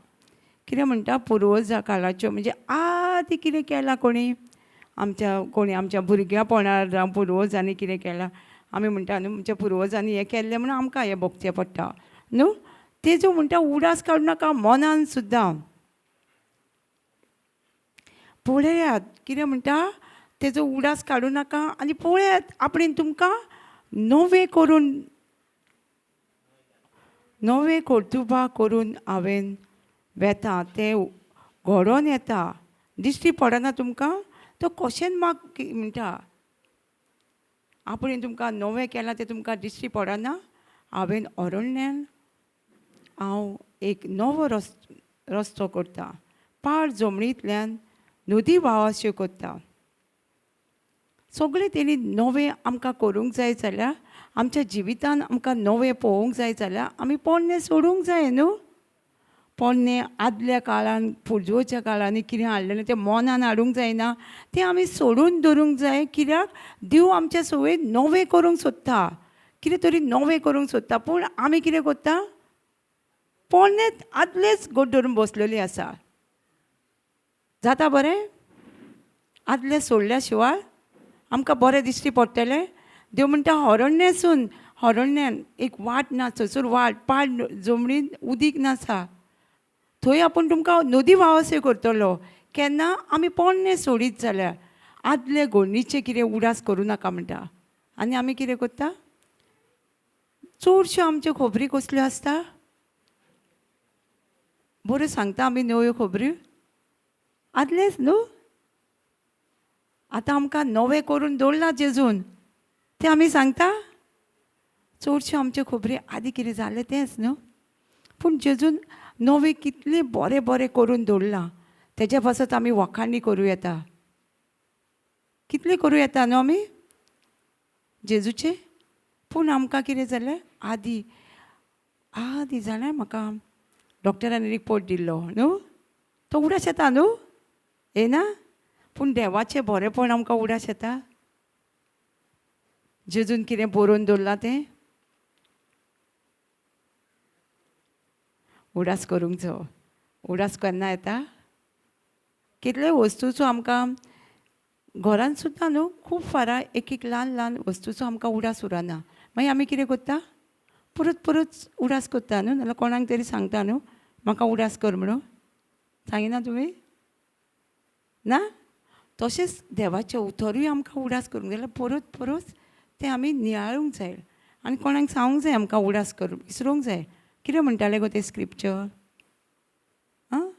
कितें म्हणटा, पुर्वजा काळाच्यो म्हणजे आदी कितें केलां कोणी आमच्या, कोणी आमच्या भुरग्यापणार जावं पुर्वजांनी कितें केलां, आमी म्हणटा न्हू आमच्या पुर्वजांनी हें केल्लें म्हणून आमकां हें भोगचें पडटा न्हू. तेजो म्हणटा उगडास काडूं नाका मनान सुद्दां. पळयात कितें म्हणटा, तेजो उगडास काडूं नाका आनी पळयात आपणें तुमकां नवें करून, नवें कर्तुबां करून हांवें वेता, तें घडोवन येता, दिश्टी पडना तुमकां. तो क्वेशन मार्क म्हणटा, आपणें तुमकां नवें केलां तें तुमकां दिश्टी पडना. हांवें अरण्यान हांव एक नवो रस्तो करता, पाड जमनींतल्यान नदी व्हांवश्यो करता. सगळें तेणी नवें आमकां करूंक जाय जाल्यार, आमच्या जिवितान आमकां नवें पळोवंक जाय जाल्यार आमी पोरणें सोडूंक जाय न्हू. पोरणें आदल्या काळान पुर्जोच्या काळांनी कितें हाडलेलें तें मनान हाडूंक जायना, तें आमी सोडून दवरूंक जाय. कित्याक देव आमच्या सवय नवें करूंक सोदता, कितें तरी नवें करूंक सोदता, पूण आमी कितें करता, पोरणें आदलेंच गोड धरून बसलेली आसा. जाता बरें आदलें सोडल्या शिवाय आमकां बरें दिश्टी पडटलें. देव म्हणटा हरण्यासून, हरण्यान एक वाट ना, थंयसर वाट पाड जमनीन उदीक नासा, थंय आपूण तुमकां नदी व्हांवसो करतलो. केन्ना आमी पोरणें सोडीत जाल्यार, आदले घोडणीचें कितें उडास करूं नाका म्हणटा. आनी आमी कितें करता? चडश्यो आमच्यो खबरी कसल्यो आसता? बऱ्यो सांगता आमी नव्यो खबऱ्यो आदलेच न्हू. आतां आमकां नवें करून दवरलां जेजून, तें आमी सांगता. चडश्यो आमच्यो खबरी आदीं कितें जालें तेंच न्हू. पूण जेजून नवें कितलें बरें बरें करून दवरलां, तेज्या पासत आमी वखाणी करूं येता. कितलें करूं येता न्हू आमी जेजूचें. पूण आमकां कितें जालें, आदीं आदीं जाणां म्हाका डॉक्टरान रिपोर्ट दिल्लो न्हू, तो उडास येता न्हू, येना? पूण देवाचें बरेंपण आमकां उडास येता. जेजून कितें बरोवन दवरलां तें उडास करूंक जावो. उडास केन्ना येता? कितले वस्तूचो आमकां घरान सुद्दां न्हू खूब फारां एक एक ल्हान ल्हान वस्तूचो आमकां उडास उरना. मागीर आमी कितें करता? परत परत उडास करता न्हू, नाल्यार कोणाक तरी सांगता न्हू म्हाका उडास कर म्हणून. सांगिना तुमी? ना? तशेंच देवाचें उतरूय आमकां उडास करूंक जाल्यार परत परत तें आमी नियाळूंक जाय आनी कोणाक सांगूंक जाय आमकां उडास करूंक, विसरूंक जाय. कितें म्हणटालें गो तें स्क्रिप्चर? आं,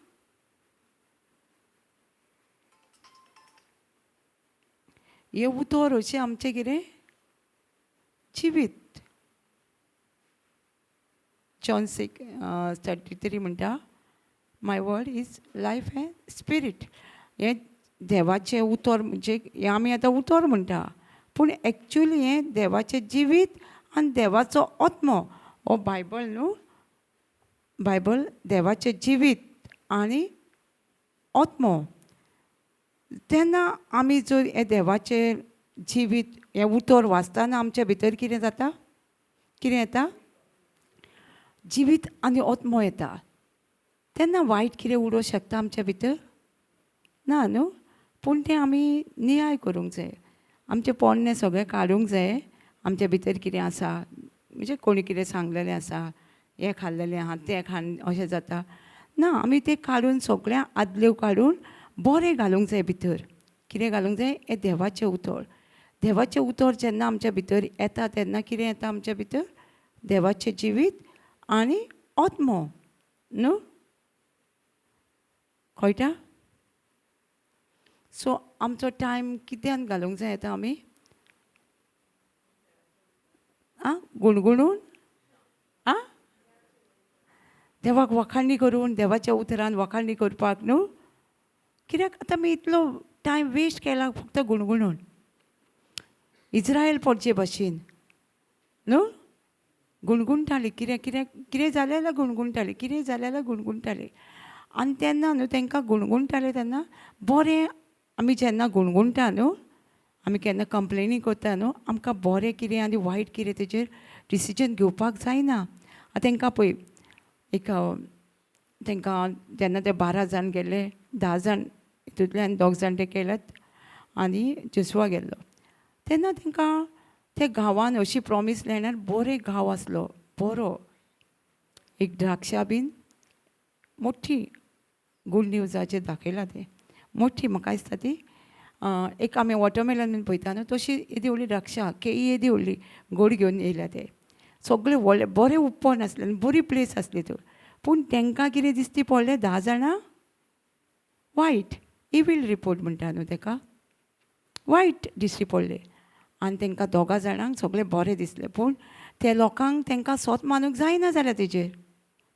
हें उतर अशें आमचें कितें जिवीत. जॉन 6:33 म्हणटा, my word is life and spirit. हें देवाचें उतर म्हणजे हें आमी आतां उतर म्हणटा, पूण एक्चुली हें देवाचें जिवीत आनी देवाचो आत्मो हो बायबल न्हू. बायबल देवाचें जिवीत आनी आत्मो. तेन्ना आमी जर हें देवाचें जिवीत हें उतर वाचतना आमच्या भितर कितें जाता? कितें येता? जिवीत आनी आत्मो येता. तेन्ना वायट कितें उडोवंक शकता आमच्या भितर? ना न्हू. पूण तें आमी नियाळ करूंक जाय, आमचें पोरणें सगळें काडूंक जाय. आमच्या भितर कितें आसा, म्हणजे कोणी कितें सांगलेलें आसा, हें खाल्लेलें आहा तें खान अशें जाता ना. आमी तें काडून सगळें आदल्यो काडून बरें घालूंक जाय भितर. कितें घालूंक जाय? हें देवाचें उतर. देवाचें उतर जेन्ना आमच्या भितर येता तेन्ना कितें येता आमच्या भितर? देवाचें जिवीत आनी आत्मो न्हू. कळटा? सो आमचो टायम कित्यान घालूंक जाय आतां आमी? आं, गुणगुणून, आं, देवाक वखाणी करून, देवाच्या उतरान वखाणी करपाक न्हू. कित्याक आतां आमी इतलो टायम वेस्ट केला फक्त गुणगुणून. इज्रायल पडचे भशेन न्हू, गुणगुणटाली, कितें कितें कितें जालें जाल्यार गुणगुणटाली, कितें जालें जाल्यार गुणगुणटाली. आनी तेन्ना न्हू तांकां गुणगुणटाले तेन्ना बरें. आमी जेन्ना गुणगुणटा न्हू, आमी केन्ना कंप्लेनी करता न्हू, आमकां बरें कितें आनी वायट कितें तेजेर डिसिजन घेवपाक जायना. आतां तांकां पळय एक तांकां जेन्ना ते 12 जाण गेले, 10 जाण हितूंतल्यान 2 जाण ते केल्यात आनी जेसुआ गेल्लो, तेन्ना तांकां त्या गांवान अशी प्रोमीस लँडार बरें गांव आसलो, बरो एक द्राक्षा बीन मोठी, गूड न्यूजाचेर दाखयलां तें मोठी, म्हाका दिसता ती एक आमी वॉटरमेलन बीन पळयता न्हू तशी येदी व्हडली द्राक्षा, केळी येदी व्हडली गोड घेवन येयल्या. ते सगळे व्हडले बरें उपवन आसलें आनी बरी प्लेस आसली थंय. पूण तांकां कितें दिसती पडलें, 10 जाणां वायट, इवील रिपोर्ट म्हणटा न्हू ताका, वायट दिश्टी पडलें. आनी तांकां 2 जाणांक सगळें बरें दिसलें, पूण ते लोकांक तांकां सोत मानूंक जायना जालें तेजेर,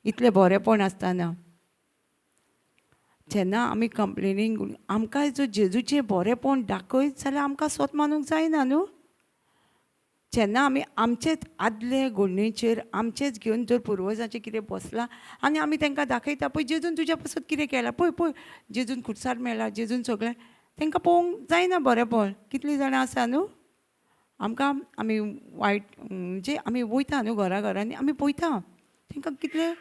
इतलें बरेंपण आसतना. जेन्ना आमी कंप्लेनींग आमकां जर जेजूचें बरेंपण दाखयत जाल्यार आमकां सोत मानूंक जायना न्हू. जेन्ना आमी आमचेच आदले घडणेचेर आमचेच घेवन जर पुर्वजांचें कितें बसलां आनी आमी तांकां दाखयता, पळय जेजून तुज्या पासत कितें केलां, पळय पळय जेजून खुर्सार मेला, जेजून सगळें, तांकां पळोवंक जायना बरेंपण. कितलीं जाणां आसा न्हू आमकां, आमी वायट म्हणजे आमी वयता न्हू घरा घरांनी, आमी पळयता तांकां कितलें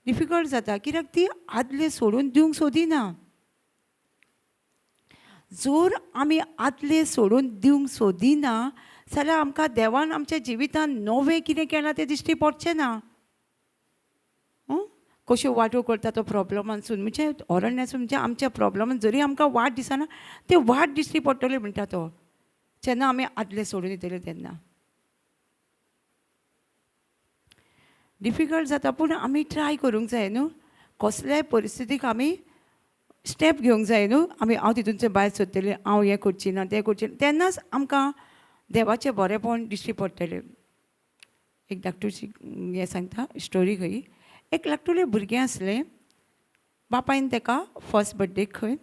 डिफिकल्ट जाता, कित्याक ती आदलें सोडून दिवंक सोदिना. जर आमी आदलें सोडून दिवंक सोदिना जाल्यार आमकां देवान आमच्या जिवितान नवें कितें केलां तें दिश्टी पडचें ना. कश्यो वाटो करता तो प्रॉब्लमानसून, म्हणजे अरण्यासून, म्हणजे आमच्या प्रॉब्लमान जरी आमकां वाट दिसना ते वाट दिश्टी पडटली म्हणटा तो, जेन्ना आमी आदले सोडून दितले तेन्ना. डिफिकल्ट जाता पूण आमी ट्राय करूंक जाय न्हू, कसल्याय परिस्थितीक आमी स्टेप घेवंक जाय न्हू. आमी हांव तितूनचें भायर सोदतलें, हांव हें करची ना तें करची ना, तेन्नाच आमकां देवाचें बरेंपण दिश्टी पडटलें. एक धाकटुशी हें सांगता स्टोरी खंय, एक धाकटुलें भुरगें आसलें, बापायन ताका फर्स्ट बड्डेक खंय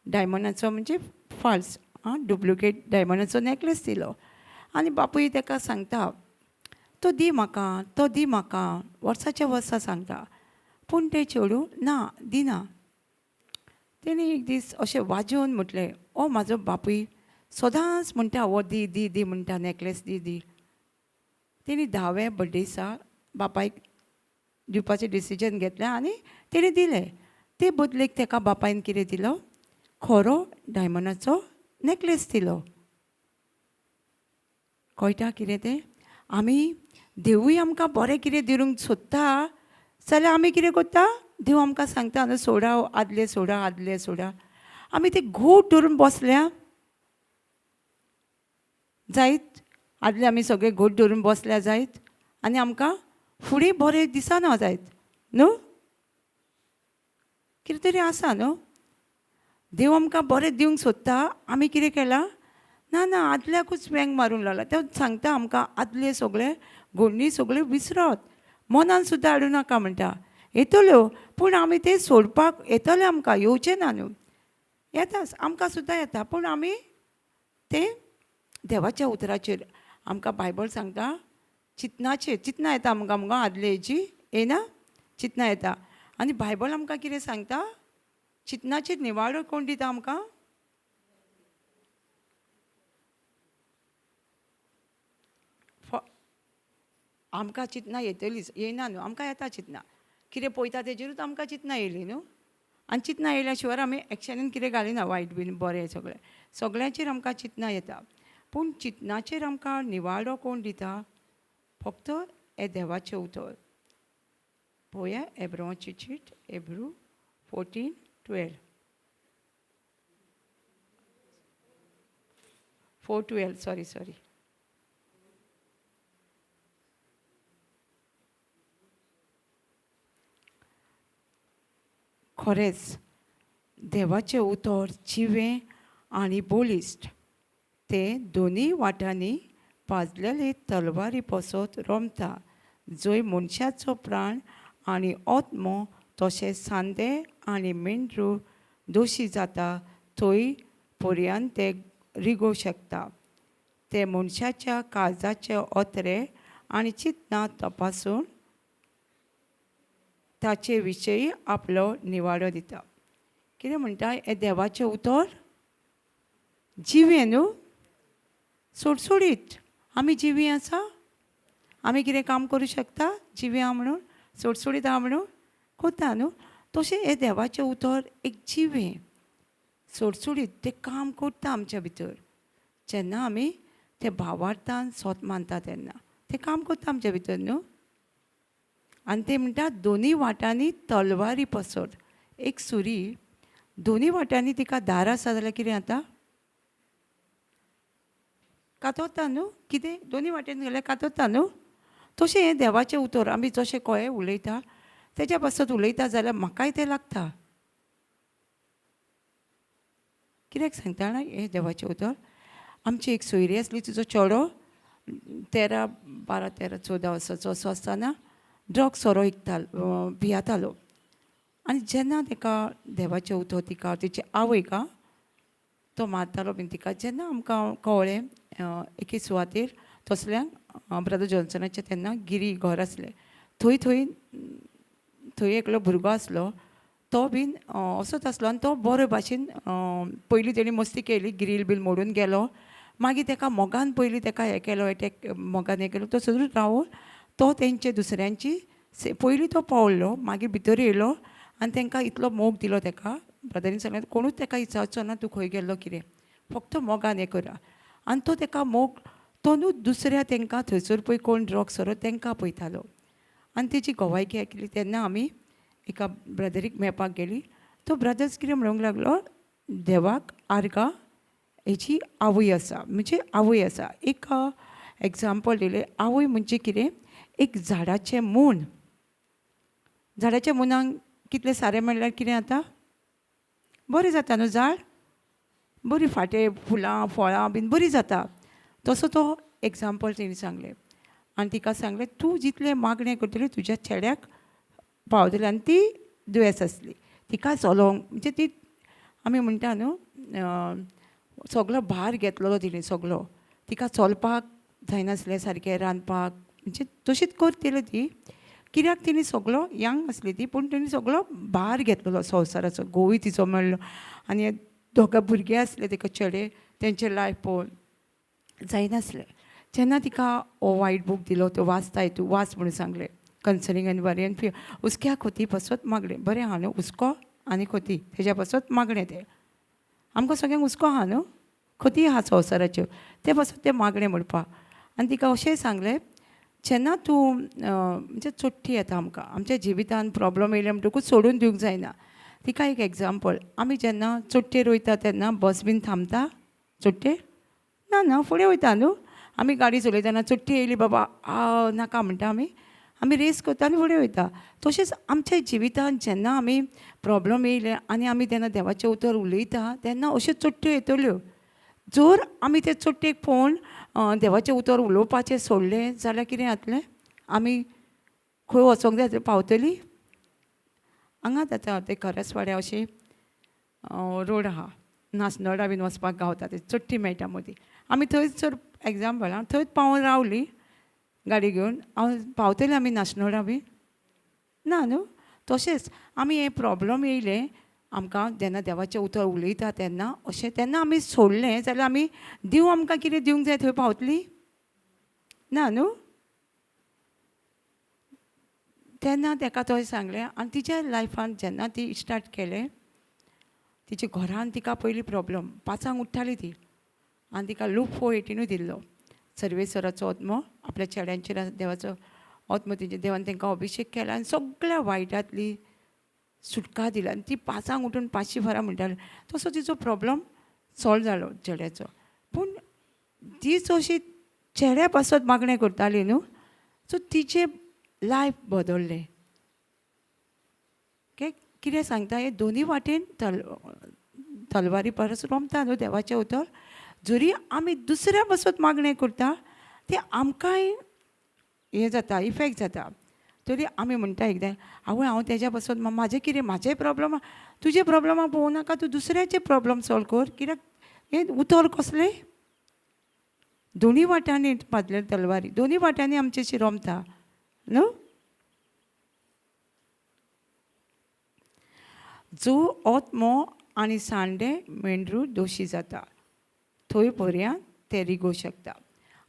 डायमंडाचो म्हणजे फाल्स आं डुप्लिकेट डायमंडाचो नॅकलेस दिलो आनी बापूय ताका सांगता तो दी म्हाका, तो दी म्हाका, वर्साच्या वर्सा सांगता, पूण तें चेडूं ना दिना. तेणी एक दीस अशें वाजोवन म्हटलें, ओ म्हाजो बापूय सदांच म्हणटा हो दी दी दी म्हणटा, नॅकलेस दी दी. तेणी धावे बड्डे दिसा बापायक दिवपाचें डिसिजन घेतलें आनी तेणी दिलें. ते बदलेक ताका बापायन कितें दिलो, खरो डायमंडाचो नॅकलेस दिलो. कळटा कितें तें? आमी देवूय आमकां बरें कितें दिवंक सोदता जाल्यार आमी कितें करता, देव आमकां सांगता न्हू सोडा आदलें सोडा आदलें सोडा, आमी ते घोट धरून बसल्या जायत, आदले आमी सगळे घोट धरून बसल्या जायत आनी आमकां फुडें बरें दिसना जायत न्हू, कितें तरी आसा न्हू. देव आमकां बरें दिवंक सोदता, आमी कितें केलां, ना ना आदल्याकूच वेंग मारूंक लागला. तो सांगता आमकां आदले सगळे घोडणी सगळ्यो विसरत, मनान सुद्दां हाडूं नाका म्हणटा, येतल्यो पूण आमी ते सोडपाक येतले आमकां, येवचें ना न्हू, येताच आमकां सुद्दां येता, पूण आमी ते देवाच्या उतराचेर आमकां बायबल सांगता चिंतनाचेर, चिंतना येता आमकां मुगो आदले हेजी येना चिंतना येता, आनी बायबल आमकां कितें सांगता, चिंतनाचेर निवाडो कोण दिता आमकां, आमकां चिंतना येतलीच, येना न्हू, आमकां येता चिंतना, कितें पळयता तेजेरूच आमकां चिंतना येयली न्हू, आनी चिंतना येयल्या शिवाय आमी एक्शनान कितें घालिना, वायट बीन बरें सगळें सगळ्यांचेर आमकां चिंतना येता, पूण चिंतनाचेर आमकां निवाडो कोण दिता, फक्त हे देवाचें उतर. पळोवया एब्रोची चीट, एब्रू 14:12, 4:12 सॉरी सॉरी. खरेंच देवाचें उतर जिवें आनी बळिश्ट, तें दोनूय वाटांनी पाजलेले तलवारी पसत रोमता, जंय मनशाचो प्राण आनी आत्मो तशें सांदे आनी मेंढरू दोशी जाता थंय पर्यान ते रिगोवं शकता. ते मनशाच्या काळजाचे ओतरे आनी चिंतना तपासून ताचे विशयी आपलो निवाडो दिता. कितें म्हणटा हें देवाचें उतर जिवें न्हू, सोडसोडीत आमी जिवीं आसा, आमी कितें काम करूं शकता जिवीं आहा म्हणून, सोडसोडीत आहा म्हणून कोता न्हू, तशें हें देवाचें उतर एक जिवें सोडसोडीत तें काम करता आमच्या भितर. जेन्ना आमी तें भावार्थान सोत मानता तेन्ना तें काम करता आमच्या भितर न्हू. आनी ते म्हणटा दोनूय वाटांनी तलवारी पसर, एक सुरी दोनूय वाटांनी तिका दार आसा जाल्यार कितें जाता, कातरता न्हू, कितें दोनूय वाटेन गेल्यार कातरता न्हू. तशें हें देवाचें उतर आमी जशें कळ्ळें उलयता तेज्या पासत उलयता जाल्यार म्हाकाय तें लागता. कित्याक सांगता जाणा हें देवाचें उतर. आमची एक सोयरी आसली, तिचो चेडो 13, 12, 13, 14 वर्सांचो असो आसतना ड्रग्स सोरो विकतालो, भियातालो. आनी जेन्ना ताका देवाचें उतर तिका तिची आवयक तो मारतालो बीन तिका, जेन्ना आमकां कळ्ळें एके सुवातेर तसल्यांक ब्रदर जॉन्सनाचें तेन्ना गिरी घर आसलें, थंय थंय थंय एकलो भुरगो आसलो, तो बीन असोच आसलो आनी तो बरो भाशेन पयलीं तेणी मस्ती केली, ग्रील बीन मोडून गेलो, मागीर ताका मोगान पयलीं ताका हें केलो, एटॅक मोगान हें केलो, तो सदूच रावून तो तेंचे दुसऱ्यांची पयलीं तो पावलो, मागीर भितर येयलो आनी तांकां इतलो मोग दिलो ताका ब्रदरीन सांगलें कोणूच ताका विचारचो ना तूं खंय गेल्लो कितें, फक्त मोगान हें करा. आनी तो ताका मोग तो न्हू दुसऱ्या तांकां थंयसर पळय कोण ड्रग्स सोरो तांकां पळयतालो. आनी तेजी गवायकी आयकली तेन्ना आमी एका ब्रदरीक मेळपाक गेली. तो ब्रदर्स कितें म्हणूंक लागलो, देवाक आर्गां हेजी आवय आसा, म्हणजे आवय आसा. एक एग्जाम्पल दिलें, आवय म्हणजे कितें, एक झाडाचें मून. झाडाच्या मुनाक कितलें सारें मेळ्ळ्यार कितें जाता, बरें जाता न्हू झाड, बरी फाटे फुलां फळां बीन बरी जाता. तसो तो एग्जाम्पल तेणी सांगलें आनी तिका सांगलें तूं जितलें मागणें करतली तुज्या चेड्याक पावतलें. आनी ती दुयेंस आसली, तिका चलोवंक म्हणजे ती आमी म्हणटा न्हू सगलो भार घेतलेलो तिणें सगलो, तिका चलपाक जायनासलें सारकें, रांदपाक म्हणजे तशीच करतली ती, कित्याक तिणें सगलो यंग आसली ती, पूण तिणें सगलो भार घेतलेलो संवसाराचो, घोवूय तिचो मेळ्ळो आनी दोगां भुरगे आसले तिका चेडे, तेंचे लायफ पळोवन जायनासलें. जेन्ना तिका हो वायट बूक दिलो तो वाचताय तूं वाच म्हणून सांगलें, कन्सर्निंग आनी वरी आनी फियर, हुस्क्या खोती पासत मागणें, बरें आहा न्हू हुस्को आनी खोती तेज्या पासत मागणें, तें आमकां सगळ्यांक हुस्को आहा न्हू, खोती आहा संवसाराच्यो, ते पासत तें मागणें म्हणपाक. आनी तिका अशेंय सांगलें जेन्ना तूं म्हणजे चोट्टी येता आमकां आमच्या जिवितान प्रोब्लम येयले म्हणटकूच सोडून दिवंक जायना. तिका एक एग्जाम्पल, आमी जेन्ना चोट्टेर वयता तेन्ना बस बीन थांबता चोट्टेर, ना ना फुडें वयता न्हू. आमी गाडी चलयतना चोट्टी येयली बाबा नाका म्हणटा, आमी आमी रेस करता आनी फुडें वयता. तशेंच आमच्या जिवितान जेन्ना आमी प्रोब्लम येयले आनी आमी तेन्ना देवाचें उतर उलयता तेन्ना अश्यो चोट्ट्यो येतल्यो. जर आमी ते चोट्टेक पळोवन देवाचें उतर उलोवपाचें सोडलें जाल्यार कितें जातलें, आमी खंय वचोंक जाय पावतली. हांगाच आतां ते करसवाड्या अशें रोड आहा, नासनोडा बीन वचपाक गावता ते चोट्टी मेळटा मदीं. आमी थंयच जर एग्जाम्पल आं थंयच पावोन रावली गाडी घेवन, हांव पावतली आमी नासनोडा बी ना न्हू. तशेंच आमी हे प्रोब्लम येयले आमकां जेन्ना देवाचें उतर उलयता तेन्ना अशें तेन्ना आमी सोडलें जाल्यार आमी देव आमकां कितें दिवंक जाय थंय पावतली ना न्हू. तेन्ना तेका तो सांगलें आनी तिच्या लायफान जेन्ना ती स्टार्ट केलें तिच्या घरान तिका पयली प्रोब्लम, 5 उठ्ठाली ती आनी तिका लूक 4:18 दिल्लो, सर्वेश्वराचो आत्मो आपल्या चेड्यांचेर देवाचो आत्मो तिचे देवान तांकां अभिशेक केला आनी सगळ्या वायटांतली सुटका दिला. आनी ती 5 उठून 5 फारां म्हणटाली, तसो तिचो प्रोब्लम सॉल्व जालो चेड्याचो. पूण ती अशी चेड्या पासत मागणें करताली न्हू, सो तिचें लायफ बदल्लें. कितें सांगता, हे दोनी वाटेन तलवारी परस रोमता न्हू देवाचें उतर. जरी आमी दुसऱ्या पासत मागणें करता तें आमकांय हें जाता, इफेक्ट जाता. तरी आमी म्हणटा एकदां आवय हांव तेज्या पासत म्हाजें कितें म्हाजें प्रोब्लम, तुजे प्रोब्लमा पळोवं नाका, तूं दुसऱ्याचे प्रोब्लम सॉल्व कर. कित्याक हें उतर कसलें, दोनी वाट्यांनी पादले तलवारी, दोनी वाट्यांनी आमचेशी रोमता न्हू. जो आत्मो आनी सांडे मेंढरू दोशी जाता थंय पर्यंत ते रिगोवंक शकता.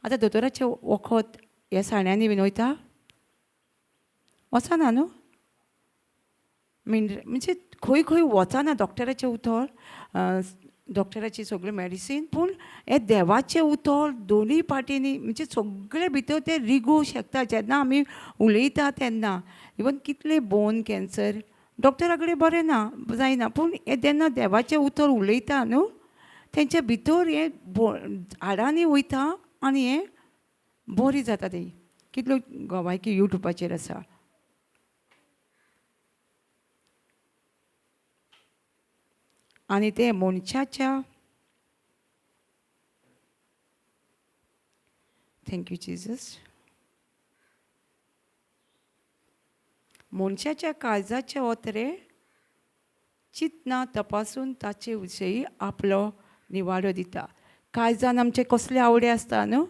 आतां दोतोराचें वखद ह्या साण्यांनी बीन वयता, वचना न्हू, मेंढर म्हणजे खंय खंय वचना डॉक्टराचें उतर, डॉक्टराची सगळें मेडिसीन, पूण हें देवाचें उतर दोनूय पाटींनी म्हणजे सगळे भितर तें रिगोवंक शकता. जेन्ना आमी उलयता तेन्ना इवन कितले बोन कॅन्सर डॉक्टरा कडेन बरें ना जायना, पूण हें जेन्ना देवाचें उतर उलयता न्हू तेंच्या भितर हें हाडांनी वयता आनी हें बरी जाता. ती कितल्यो गवायकी यूट्यूबाचेर आसा. आनी ते मनशाच्या, thank you Jesus, मनशाच्या काळजाचे ओतरे चिंतना तपासून ताचे विशयी आपलो निवाडो दिता. काळजान आमचे कसले आवडे आसता न्हू,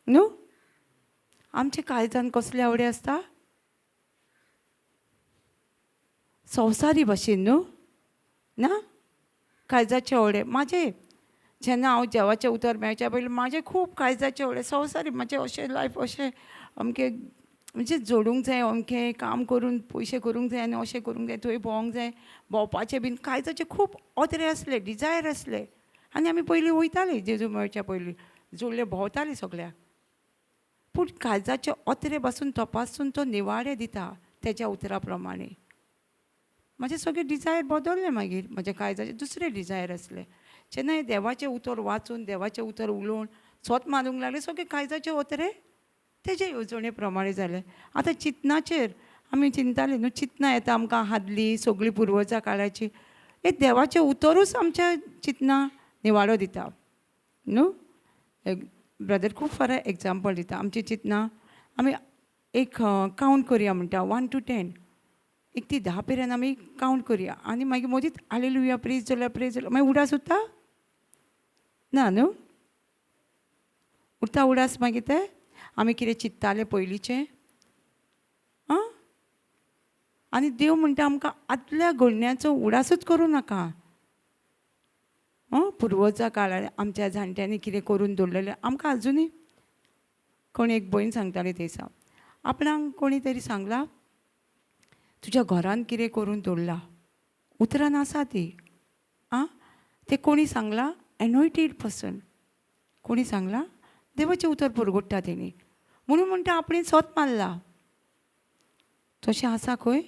न्हू आमचे काळजान कसले आवडे आसता, संवसारी भाशेन न्हू ना, काळजाचे आवडे. म्हाजे जेन्ना हांव देवाचें उतर मेळच्या पयलीं म्हाजे खूब काळजाचे आवडे संवसारी, म्हाजें अशें लायफ अशें अमकें म्हणजे जोडूंक जाय, अमकें काम करून पयशे करूंक जाय आनी अशें करूंक जाय, थंय भोंवंक जाय, भोंवपाचें बीन काळजाचे खूब ओतरे आसले, डिजायर आसले. आनी आमी पयलीं वयतालीं जेजू मेळच्या पयलीं, जोडले भोंवतालीं सगळ्याक. पूण काळजाचे ओतरे पासून तपासून तो निवाडे दिता तेज्या उतरा प्रमाणे. म्हाजें सगळें डिजायर बदल्लें मागीर. म्हजें काळजाचें दुसरें डिजायर आसलें. जेन्ना हें देवाचें उतर वाचून, देवाचें उतर उलोवन सोत मानूंक लागलें, सगळें काळजाचें ओतरे तेजे येवजणे प्रमाणें जालें. आतां चिंतनाचेर आमी चिंतालीं न्हू, चिंतनां येता आमकां आदलीं सगळीं पुर्वजा काळाची. हे देवाचें उतरूच आमच्या चिंतनां निवाडो दिता न्हू. ब्रदर खूब बरें एग्जाम्पल दिता. आमची चिंतनां आमी एक कावंट करया म्हणटा, 1 to 10, एक ती 10 पर्यंत आमी कावंट करया आनी मागीर मदींच हालेलुया प्रेज जाल्यार प्रेज जाल्यार मागीर उडास उरता ना न्हू, उरता उडास मागीर ते आमी कितें चिंत्ताले पयलींचें. आं, आनी देव म्हणटा आमकां आदल्या घडण्याचो उडासूच करूं नाका. पुर्वजा काळार आमच्या जाणट्यांनी कितें करून दवरलेलें आमकां आजुनूय. कोण एक भयण सांगताली थंयसा, आपणाक कोणी तरी सांगलां तुज्या घरान कितें करून दवरलां, उतरान आसा ती. आं, तें कोणी सांगलां? एनोयटेड पर्सन. कोणी सांगलां? देवाचें उतर पुरगुट्टा तेणी, म्हणून म्हणटा आपणें सोत मारला. तशें आसा खंय?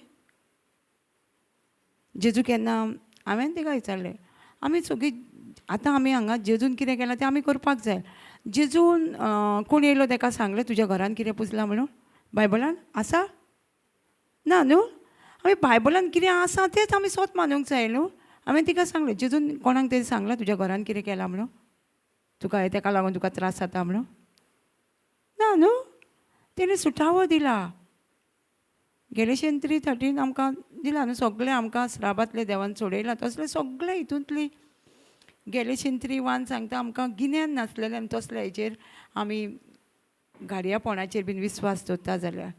जेजू केन्ना हांवें तिका विचारलें, आमी सगळीं आतां आमी हांगा जेजून कितें केलां तें आमी करपाक जाय. जेजून कोण येयलो तेका सांगलें तुज्या घरान कितें पुजलां म्हणून? बायबलान आसा ना न्हू? आमी बायबलान कितें आसा तेंच आमी सोत मानूंक जाय न्हू. हांवें तिका सांगलें, जेजून कोणाक तरी सांगलां तुज्या घरान कितें केलां म्हणून, तुका तेका लागून तुका त्रास जाता म्हणून? ना न्हू, तेणें सुटावो दिला. गेलेशन 3:13 आमकां दिला न्हू, सगळें आमकां स्राबांतले देवान सोडयलां. तसलें सगळें हितूंतली गेलेशन 3:1 सांगता आमकां गिन्यान नासलेलें आनी तसल्या हेचेर आमी गाडयापणाचेर बीन विस्वास दवरता जाल्यार.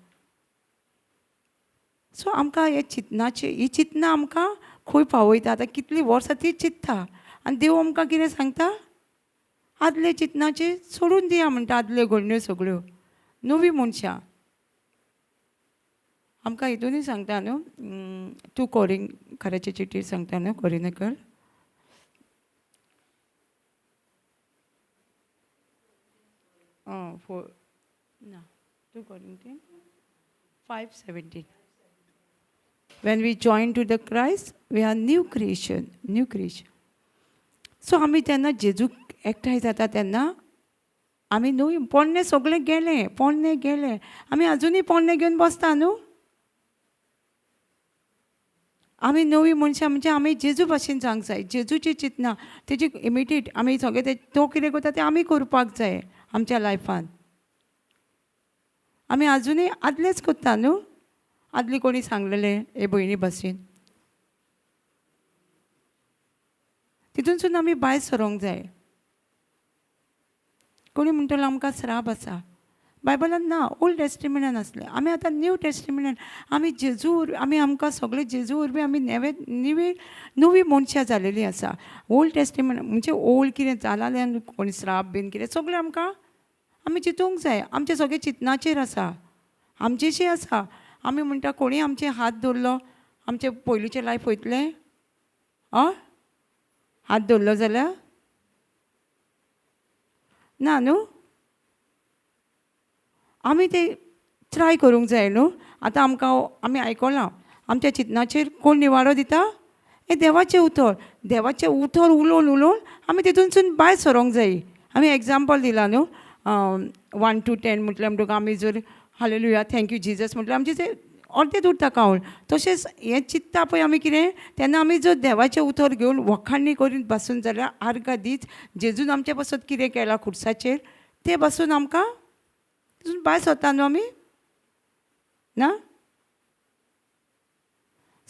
सो आमकां हे चिंतनाचे, ही चिंतनां आमकां खंय पावयता. आतां कितलीं वर्सां ती चिंत्ता आनी देव आमकां कितें सांगता? आदले चिंतनाचे सोडून दिया म्हणटा, आदल्यो घडण्यो सगळ्यो, नवी मनशां. आमकां हितूनय सांगता न्हू, तूं कोरिंग खऱ्याचे चिटीर सांगता न्हू, कोरिनकर 4 ना, 2 Corinthians 5:17. When we join to the Christ, we are new creation, new creation. So आमी तेन्ना जेजूक एकठांय जाता तेन्ना आमी न्हू पोन्नें सगळें गेलें, पोन्नें गेलें, आमी आजुनूय पोन्नें घेवन बसता न्हू. आमी नवी मनशां म्हणजे आमी जेजू भाशेन जावंक जाय. जेजूची चिंतना तेजी इमिटेट आमी सगळें ते तो कितें करता तें आमी करपाक जाय आमच्या लायफान. आमी आजुनूय आदलेंच करता न्हू, आदली कोणी सांगलेलें हे भयणी भाशेन, तितूनसून आमी भायर सरोंक जाय. कोणी म्हणटलो आमकां श्राप आसा, बायबलान ना, ओल्ड टेस्टिमेंटान आसलें. आमी आतां न्यू टेस्टिमेंटान आमी जेजू वरवीं, आमी आमकां सगळें जेजू वरवीं आमी नेवे निवे नवी मनशां जालेलीं आसा. ओल्ड टेस्टिमेंट म्हणजे ओल्ड कितें जालालें, कोणी श्राप बीन कितें सगळें आमकां आमी चिंतूंक जाय. आमचें सगळें चिंतनाचेर आसा, आमचेशी आसा. आमी म्हणटा कोणी आमचे हात दवरलो आमचें पयलींचें लायफ वयतलें. आं, हात दवरलो जाल्यार ना न्हू. आमी ते ट्राय करूंक जाय न्हू. आतां आमकां आमी आयकलां आमच्या चिंतनाचेर कोण निवाडो दिता? हें देवाचें उतर. देवाचें उतर उलोवन उलोवन आमी तितूनसून भायर सरोंक जाय. आमी एग्जाम्पल दिलां न्हू, 1 to 10 म्हटल्यार म्हणटकच आमी जर हालेलुया thank you Jesus म्हटल्यार आमचें तें अर्दें उरता कावंट. तशेंच हें चिंत्ता पळय आमी कितें, तेन्ना आमी जर देवाचें उतर घेवन वखाणणी करीत बसून जाल्यार आर्गां दीत जेजून आमचे पासत कितें केलां खुर्साचेर तें बसून आमकां तितून भायर सरता न्हू आमी ना.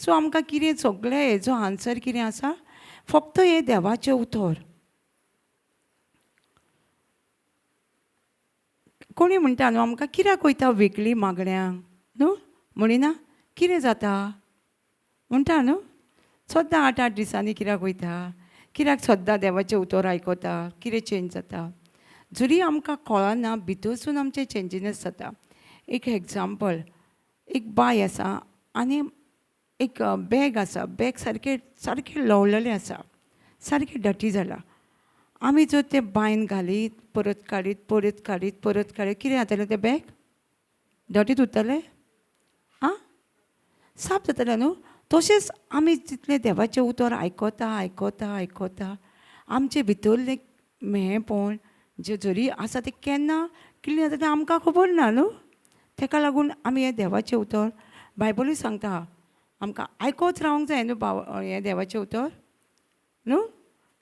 सो आमकां कितें सगळें हेजो आन्सर कितें आसा, फक्त हें देवाचें उतर. कोणी म्हणटा न्हू आमकां कित्याक वयता वेगळी मागण्यांक न्हू, म्हणिना कितें जाता म्हणटा न्हू, सद्दां 8-8 दिसांनी कित्याक वयता, कित्याक सद्दां देवाचें उतर आयकता, कितें चेंज जाता. जरी आमकां कळना भितरसून आमचें चेंजीनस जाता. एक एग्जाम्पल, एक बाय आसा आनी एक बॅग आसा, बॅग सारकें सारकें लवलेलें आसा, सारकें डटी जालां. आमी जर तें बांयन घालीत परत काडीत परत काडीत परत काडीत कितें जातलें, तें बॅग डटीत उरतलें, आं साफ जातलें न्हू. तशेंच आमी जितलें देवाचें उतर आयकता आयकता आयकता आमचे भितरलें म्हेळेपण जें जरी आसा तें केन्ना क्लिन जाता तें आमकां खबर ना न्हू. तेका लागून आमी हें देवाचें उतर बायबलूय सांगता आमकां आयकोत रावंक जाय न्हू भाव हें देवाचें उतर न्हू,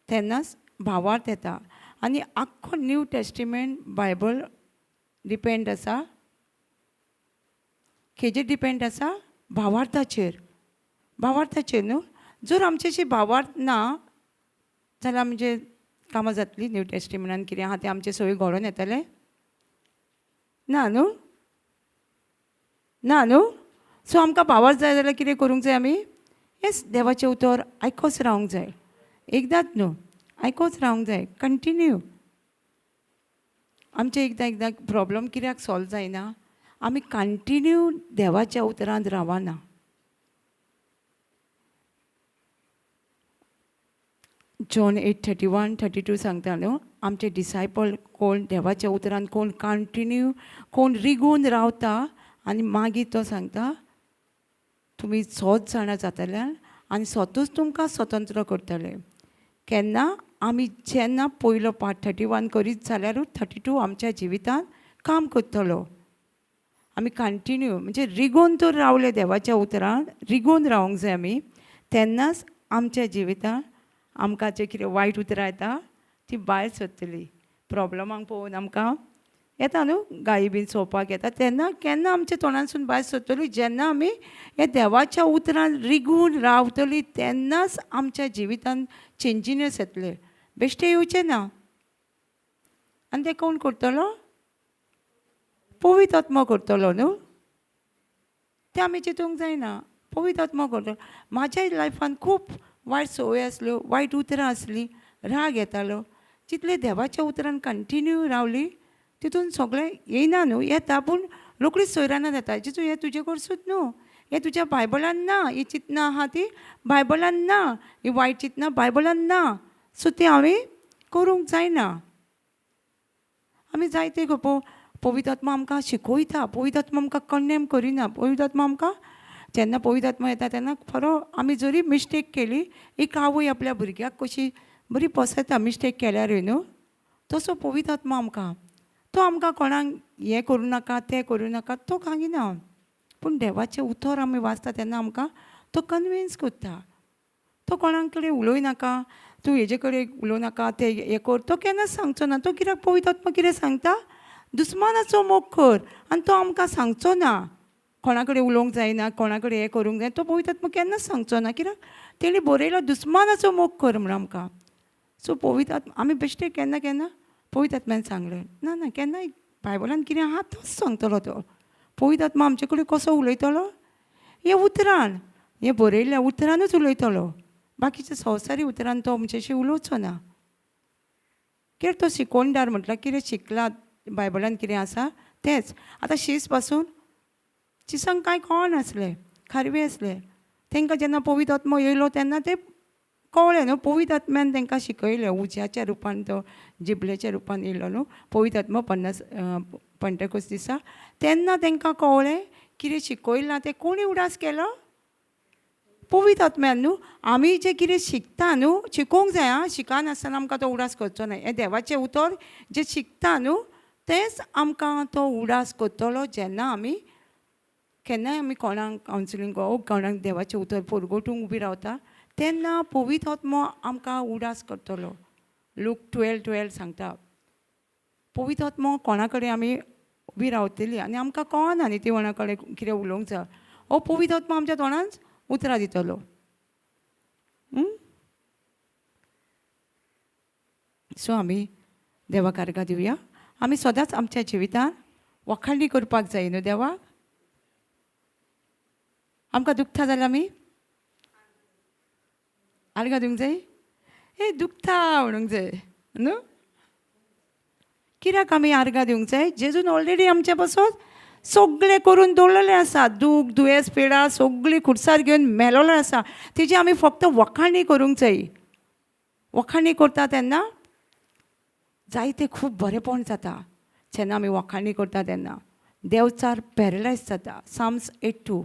तेन्नाच भावार्थ येता. आनी आख्खो न्यू टेस्टिमेंट बायबल डिपेंड आसा खेजेर डिपेंड आसा, भावार्थाचेर, भावार्थाचेर न्हू. जर आमच्याशी भावार्थ ना जाल्यार आमचे कामां जातली न्यू टेस्टिमेंटान कितें आहा तें आमचें सगळें घडोवन येतलें ना न्हू, ना न्हू. सो आमकां भावार्थ जाय जाल्यार कितें करूंक जाय आमी, येस देवाचें उतर आयकोच रावंक जाय, एकदांच न्हू आयकोच रावंक जाय कंटिन्यू. आमचें एकदां एकदां प्रॉब्लम कित्याक सॉल्व जायना, आमी कंटिन्यू देवाच्या उतरांत रावना. जॉन 8:31, 32 सांगता न्हू, आमचे डिसायपल कोण देवाच्या उतरान कोण कंटिन्यू कोण रिगून रावता आनी मागीर तो सांगता तुमी सोत जाणां जातले आनी स्वतूच तुमकां स्वतंत्र करतले. केन्ना आमी जेन्ना पयलो पार्ट 31 करीत जाल्यारूच 32 आमच्या जिवितांत काम करतलो. आमी कंटिन्यू म्हणजे रिगून तर रावले देवाच्या उतरान, रिगून रावंक जाय आमी, तेन्नाच आमच्या जिवितांत आमकां जें कितें वायट उतरां येता ती भायर सरतली. प्रॉब्लमांक पळोवन आमकां येता न्हू गायी बीन सोवपाक येता, तेन्ना केन्ना आमच्या तोंडांतसून भायर सरतली, जेन्ना आमी ह्या देवाच्या उतरान रिगून रावतली तेन्नाच आमच्या जिवितांत चेंजीनस येतले, बेश्टे येवचें ना. आनी तें कोण करतलो, पवित्र आत्मो करतलो न्हू, तें आमी चिंतूंक जायना. पवित्र आत्मो करतलो. म्हाज्या लायफान खूब वायट संवय आसल्यो, वायट उतरां आसलीं, राग येतालो, जितले देवाच्या उतरान कंटिन्यू रावली तितून सगळें येयना न्हू, येता पूण रोखडीच सोयरानात येता. जेजू हें तुजे कडसूच न्हू, हें तुज्या बायबलान ना, ही चिंतना आहा ती बायबलान ना, ही वायट चिंतना बायबलान ना, सो ती हांवें करूंक जायना. आमी जायते खपो पवित्र आत्मा आमकां शिकयता, पवित्र आत्मा आमकां कंडेम करिना, पवित्र आत्मा आमकां जेन्ना पवित्र आत्मा येता तेन्ना खरो आमी जरी मिस्टेक केली, एक आवय आपल्या भुरग्याक कशी बरी पोसयता मिस्टेक केल्यारूय न्हू, तसो पवित्र आत्मा आमकां तो आमकां कोणाक हें करूं नाका तें करूं नाका तो सांगिना, पूण देवाचें उतर आमी वाचता तेन्ना आमकां तो कन्विन्स करता. तो कोणाक कडेन उलोय नाका, तूं हेजे कडेन उलोवं नाका, तें हें कर, तो केन्नाच सांगचो ना. तो कित्याक पवित्र आत्मा कितें सांगता, दुस्मानाचो मोग कर, आनी तो आमकां सांगचो ना कोणा कडेन उलोवंक जायना, कोणा कडेन हें करूंक जायना, तो पवित्र आत्मा केन्नाच सांगचो ना, कित्याक तेणी बरयलो दुस्मानाचो मोग कर म्हणून आमकां. सो पवित्र आत्मा आमी बेश्टे केन्ना केन्ना पवित्र आत्म्यान सांगलें ना ना केन्नाय बायबलान कितें आहा तोच सांगतलो. तो पवित्र आत्मा आमचे कडेन कसो उलयतलो, हे उतरान, हे बरयल्ल्या उतरानूच उलयतलो, बाकीच्या संवसारी उतरान तो आमच्याशी उलोवचो ना. कित्याक तो शिकोणदार म्हटल्यार कितें शिकला बायबलान कितें आसा तेंच. आतां शीस पासून शिसांक कांय कळनासलें, खारवी आसले, तांकां जेन्ना पवित्र आत्मो येयलो तेन्ना ते कळ्ळें न्हू, पवित्र आत्म्यान तांकां शिकयलें, उज्याच्या रुपान तो जिबलेच्या रुपान येयलो न्हू पवित्र आत्मो 50 पंटेकोस दिसा, तेन्ना तांकां कळ्ळें कितें शिकयलां तें कोणी उडास केलो, पवित्र आत्म्यान न्हू. आमी जें कितें शिकता न्हू, शिकोवंक जाय आं, शिकनासतना आमकां तो उडास करचो ना. हें देवाचें उतर जें शिकता न्हू तेंच आमकां तो उडास करतलो. जेन्ना आमी केन्नाय आमी कोणाक कावन्सिलींग वो कोणाक देवाचें उतर परगटूंक उबी रावता तेन्ना पवित्र आत्मो आमकां उडास करतलो. लूक 12:12 सांगता पवित्र आत्मो कोणा कडेन आमी उबी रावतली आनी आमकां कळना न्ही ती कोणा कडेन कितें उलोवंक जाय, हो पवित्र आत्मो आमच्या तोंडान उतरां दितलो. सो आमी देवाक आर्गां दिवया. आमी सदांच आमच्या जिवितांत वखाणी करपाक जाय न्हू देवाक. आमकां दुखता जाल्यार आमी आर्गां दिवंक जाय, हे दुखता म्हणूंक जाय न्हू. कित्याक आमी आर्गां दिवंक जाय, जेजून ऑलरेडी आमचे पासून सगळें करून दवरलेलें आसा, दूख दुयेंस पिडा सगळी खुर्सार घेवन मेलोलें आसा, तेजी आमी फक्त वखाणी करूंक जाय. वखाणी करता तेन्ना जायते खूब बरेंपण जाता. जेन्ना आमी वखाणी करता तेन्ना देवचार पॅरलायज जाता. साम्स 8:2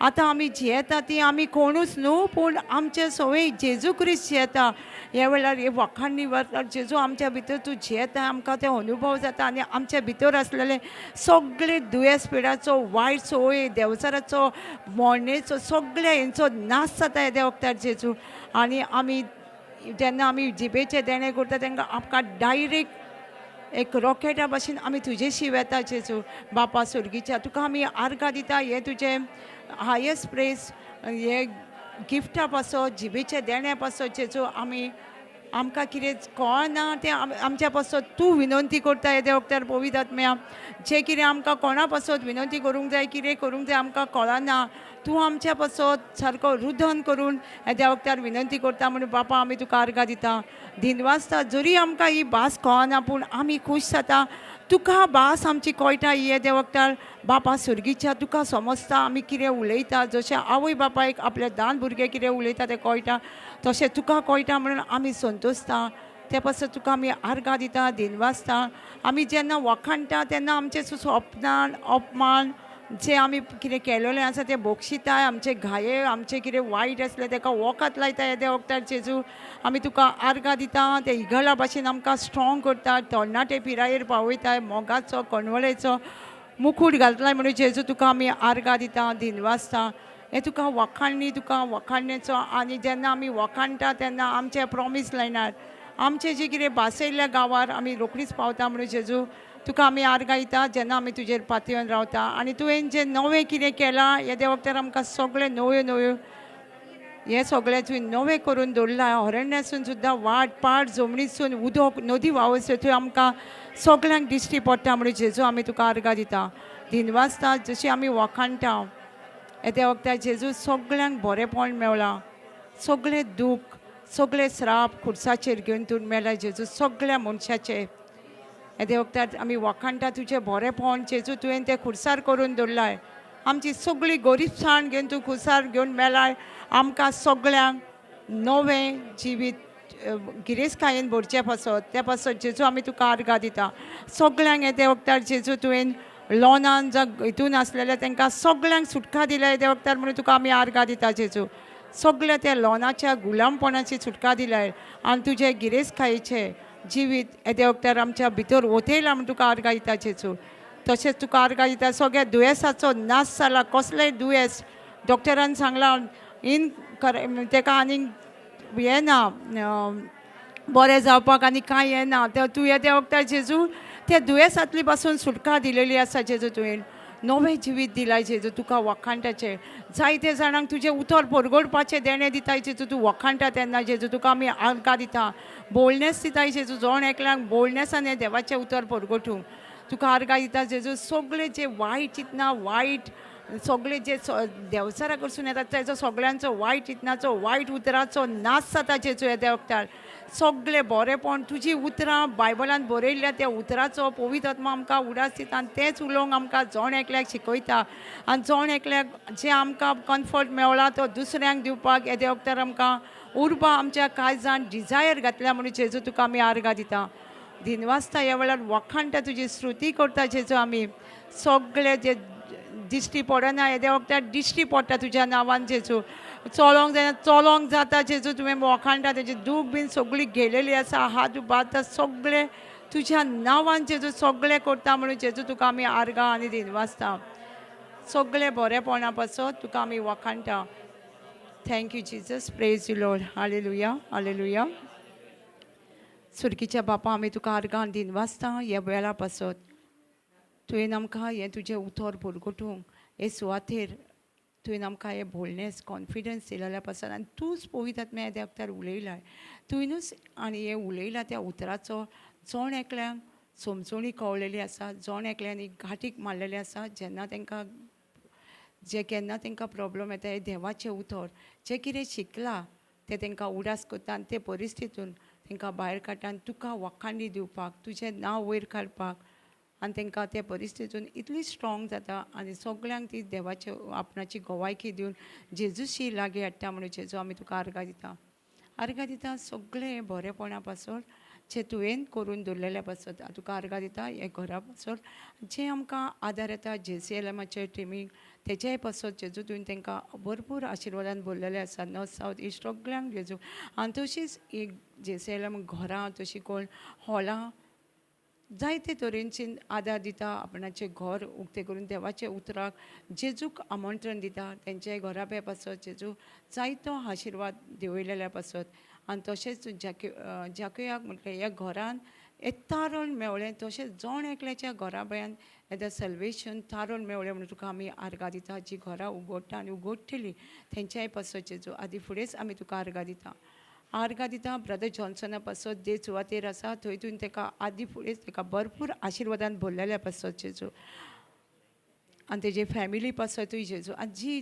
आतां आमी जियेता ती आमी कोणूच न्हू, पूण आमचे सवय जेजू क्रिस्त जियेता. ह्या वेळार हे वखाणी वेळार जेजू आमच्या भितर तूं जियेता, आमकां ते अनुभव जाता आनी आमच्या भितर आसलेले सगळे दुयेंस पिडाचो, वायट संवय, देंवचाराचो, मोडणेचो, सगळे हेंचो नाश जाता येद्या वखदार जेजू. आनी आमी जेन्ना आमी जिबेचें देणें करता तेंकां आमकां डायरेक्ट एक रॉकेटा भाशेन आमी तुजेशी वेता जेजू. बापा सुर्गीच्या, तुका आमी आर्गां दिता हें तुजें हायस्ट प्रेस हे गिफ्टा पासत, जिबेच्या देण्या पासत जेजू. आमी आमकां कितें कळना तें आमच्या पासत तूं विनंती करता येद्या वखदार पवित्र आत्म्या. जें कितें आमकां कोणा पासत विनंती करूंक जाय, कितें करूंक जाय आमकां कळना, तूं आमच्या पासत सारको रुदन करून येद्या वखदार विनंती करता म्हणून बापा आमी तुका आर्गां दिता, दिनवासता. जरी आमकां ही भास कळना पूण आमी खूश जाता, तुका भास आमची कळटा ही येद्या वखदार बापा सुर्गीच्या. तुका समजता आमी कितें उलयता, जशें आवय बापायक आपल्या दान भुरगें कितें उलयता तें कळटा, तशें तुका कळटा म्हणून आमी संतोशता. ते पासत तुका आमी आर्गां दिता, दिनवासता. आमी जेन्ना वखाणटा तेन्ना आमचें सपनान अपमान जे आमी कितें केलेलें आसा तें बक्षिताय, आमचे घाये, आमचें कितें वायट आसलें तेका वखद लायता येद्या वखदार जेजू. आमी तुका आर्गां दिता, ते इगला भाशेन आमकां स्ट्रॉंग करता, तरणाटे पिरायेर पावयताय, मोगाचो कणवळेचो मुकूट घालतलाय म्हणून जेजू तुका आमी आर्गां दिता, दिनवासता. हें तुका वखाणणी, तुका वखाणणेचो. आनी जेन्ना आमी वखाणटा तेन्ना आमचें प्रॉमीस लायनार आमचें जें कितें भासयल्ल्या गांवार आमी रोखडीच पावता म्हणून जेजू तुका आमी आर्गां दिता, जेन्ना आमी तुजेर पातयेवन रावता. आनी तुवें जें नवें कितें केलां येद्या वखदार आमकां सगळें नव्यो नव्यो हें सगळें तुवें नवें करून दवरलां. अरण्यासून सुद्दां वाट पाट जमनीसून उदक नदी व्हांवसर थंय आमकां सगळ्यांक दिश्टी पडटा म्हणून जेजू आमी तुका आर्गां दिता, दिनवासता. जशी आमी वखाणटा येद्या वखदार जेजू, सगळ्यांक बरेंपण मेवलां, सगळें दूख, सगळे श्राप खुर्साचेर घेवन तूं मेला जेजू सगळ्या मनशाचे. येद्या वखदार आमी वखाणटा तुजें बरेंपण जेजू, तुवें तें खुर्सार करून दवरलाय. आमची सगळी गरीबसाण घेवन तूं खुर्सार घेवन मेलाय, आमकां सगळ्यांक नवें जिवीत गिरेस्तकायेन भरचें पासत. त्या पासत जेजू आमी तुका आर्गां दिता. सगळ्यांक येद्या वखदार जेजू तुवें लोनान जावं हितून आसलेल्या तांकां सगळ्यांक सुटका दिल्या येद्या वखदार म्हणून तुका आमी आर्गां दिता जेजू. सगळ्या त्या लोनाच्या गुलामपणाची सुटका दिल्या आनी तुजे गिरेस्तकायेचें जिवीत येद्या वखदार आमच्या भितर ओतयलां म्हूण तुका आर्गां दिता जेजू. तशेंच तुका आर्गां दिता, सगळ्या दुयेंसाचो नाश जाला. कसलेंय दुयेंस डॉक्टरान सांगलां इन तेका आनीक हें ना, बरें जावपाक आनी कांय हें ना, ते तूं येद्या वखदार जेजू त्या दुयेंसांतली पासून सुटका दिलेली आसा जेजू. तुवें नवें जिवीत दिलां जेजू, तुका वखाणटाचें. जायते जाणांक तुजें उतर परगटपाचें देणें दिताय जेजू. तूं वखाणटा तेन्ना जेजू तुका आमी आर्गां दिता, बोल्डनेस दिताय जेजू, जण एकल्याक बोल्डनेसान हें देवाचें उतर परगटूंक तुका आर्गां दिता जेजू. सगळे जे वायट चिंतना, वायट सगळे जे देंवचारा कडसून येता तेजो सगळ्यांचो वायट चिंतनाचो, वायट उतराचो नाश जाता जेजू येद्या वखदार. सगळें बरेंपण तुजी उतरां बायबलान बरयल्ल्या त्या उतराचो पवित्र आत्मा आमकां उडास दिता आनी तेंच उलोवंक आमकां जण एकल्याक शिकयता आनी जण एकल्याक जें आमकां कम्फर्ट मेवला तो दुसऱ्यांक दिवपाक येद्या वखदार आमकां उर्बा आमच्या काळजान डिजायर घातल्या म्हणून जेजू तुका आमी आर्गां दिता, दिनवासता. ह्या वेळार वखाणटा, तुजी स्तुती करता जेजू. आमी सगळे जे दिश्टी पडना येद्या वखदार दिश्टी पडटा तुज्या नांवान जेजू. चलोंक जायना चलोंक जाता जेजू, तुवें वखाणटा. तेजी दूख बीन सगळी गेलेली आसा, हात उबारता, सगळें तुज्या नांवान जेजू सगळें करता म्हणून जेजू तुका आमी आर्गां आनी दिनवासता. सगळें बरेंपणा पासत तुका आमी वखाणटा. Thank you Jesus, praise you Lord, hallelujah, hallelujah. सुर्गीच्या बापा, आमी तुका आर्गां आनी दिनवासता ह्या वेळा पासत. तुवें आमकां हें तुजें उतर परगटूंक हे सुवातेर तुवें आमकां हें बोल्डनेस, कॉन्फिडन्स दिलेल्या पासून आनी तूंच पवित्र आत्म्या त्या वखदार उलयलाय तुवेंनूच आनी हें उलयलां त्या उतराचो जण एकल्यांक समजोणी कळलेली आसा, जण एकल्यान एक गांठीक मारलेली आसा. जेन्ना तांकां जे केन्ना तांकां प्रॉब्लम येता, हें देवाचें उतर जें कितें शिकलां तें तांकां उडास करता आनी ते परिस्थितीन तांकां भायर काडटा आनी तुका वखांडी दिवपाक, तुजें नांव वयर काडपाक आनी तांकां ते परिस्थितीन इतली स्ट्रॉंग जाता आनी सगल्यांक ती देवाचे आपणाची गवायकी दिवन जेजूशी लागीं हाडटा म्हणून जेजू आमी तुका आर्गां दिता, आर्गां दिता. सगळें हें बरेंपणा पासून जें तुवें करून दवरलेल्या पासत तुका आर्गां दिता. हे घरा पासत जें आमकां आदार येता जेसीएलएमाचे टिमीक, तेच्याय पासत जेजू तुवें तांकां भरपूर आशिर्वादान भरलेले आसा. नॉर्थ, सावथ, इस्ट सगल्यांक जेजू. आनी तशीच एक जेसीएलएम घरां तशी कोण हॉलां जायते तरेनची आदार दिता, आपणाचें घर उक्तें करून देवाच्या उतराक जेजूक आमंत्रण दिता, तेंच्याय घराब्या पासत जेजू जायतो आशिर्वाद देंवयलेल्या पासत. आनी तशेंच जाकयाक म्हटलें ह्या घरान हें तारण मेवळें, तशेंच जण एकल्याच्या घराब्यान येता सल्वेशन तारण मेवळें म्हणून तुका आमी आर्गां दिता. जी घरां उगडटा आनी उगडटलीं तेंच्याय पासत जेजू आदी फुडेंच आमी तुका आर्गां दिता. आर्गां दिता ब्रदर जॉन्सना पासत, जे सुवातेर आसा थंय तुवें ताका आदी फुडेंच ताका भरपूर आशिर्वादान भरलेल्या पासत जेजू, आनी तेजे फॅमिली पासतूय जेजू. आनी जी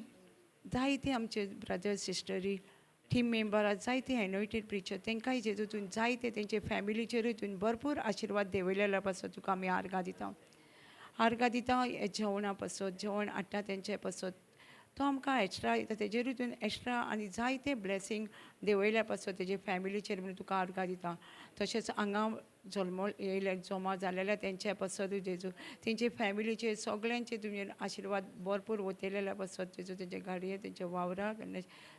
जायते आमचे ब्रदर सिस्टरी टीम मेंबरां, जायते एनोयटेड प्रिचर, तांकांय जेजू तुवें जायते तेंचे फॅमिलीचेरूय तुवें भरपूर आशिर्वाद देंवयलेल्या पासत तुका आमी आर्गां दिता. आर्गां दिता हे जेवणा पासत, जेवण हाडटा तेंचे पासत, तो आमकां एक्स्ट्रा येता तेजेरूय तुवें एक्स्ट्रा आनी जायते ब्लेसींग देंवयल्या पासत तेजे फॅमिलीचेर म्हणून तुका आर्गां दिता. तशेंच हांगा जल्मो येयले जमा जालेल्या तेंच्या पासतूय जेजू, तेंचे फॅमिलीचेर सगल्यांचे तुवें आशिर्वाद भरपूर ओतयलेल्या पासत जेजू, तेंचे गाडये, तेंच्या वावराक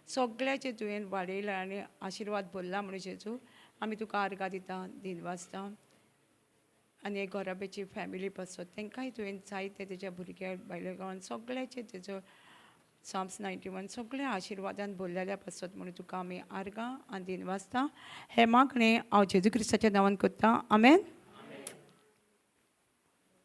सगळ्याचे तुवें वाडयला आनी आशिर्वाद भरला म्हणून जेजू आमी तुका आर्गां दिता, दिनवासता. आनी एक घराब्याची फॅमिली पासत तांकांय तुवें जायते तेज्या भुरग्या बायले सगळ्याचे तेजो साम्स 91 सगळ्या आशिर्वादान भरलेल्या पासत म्हणून तुका आमी आर्गां आनी दिनवासता. हे मागणें हांव जेजू क्रिस्ताच्या नांवान करता, आमेन.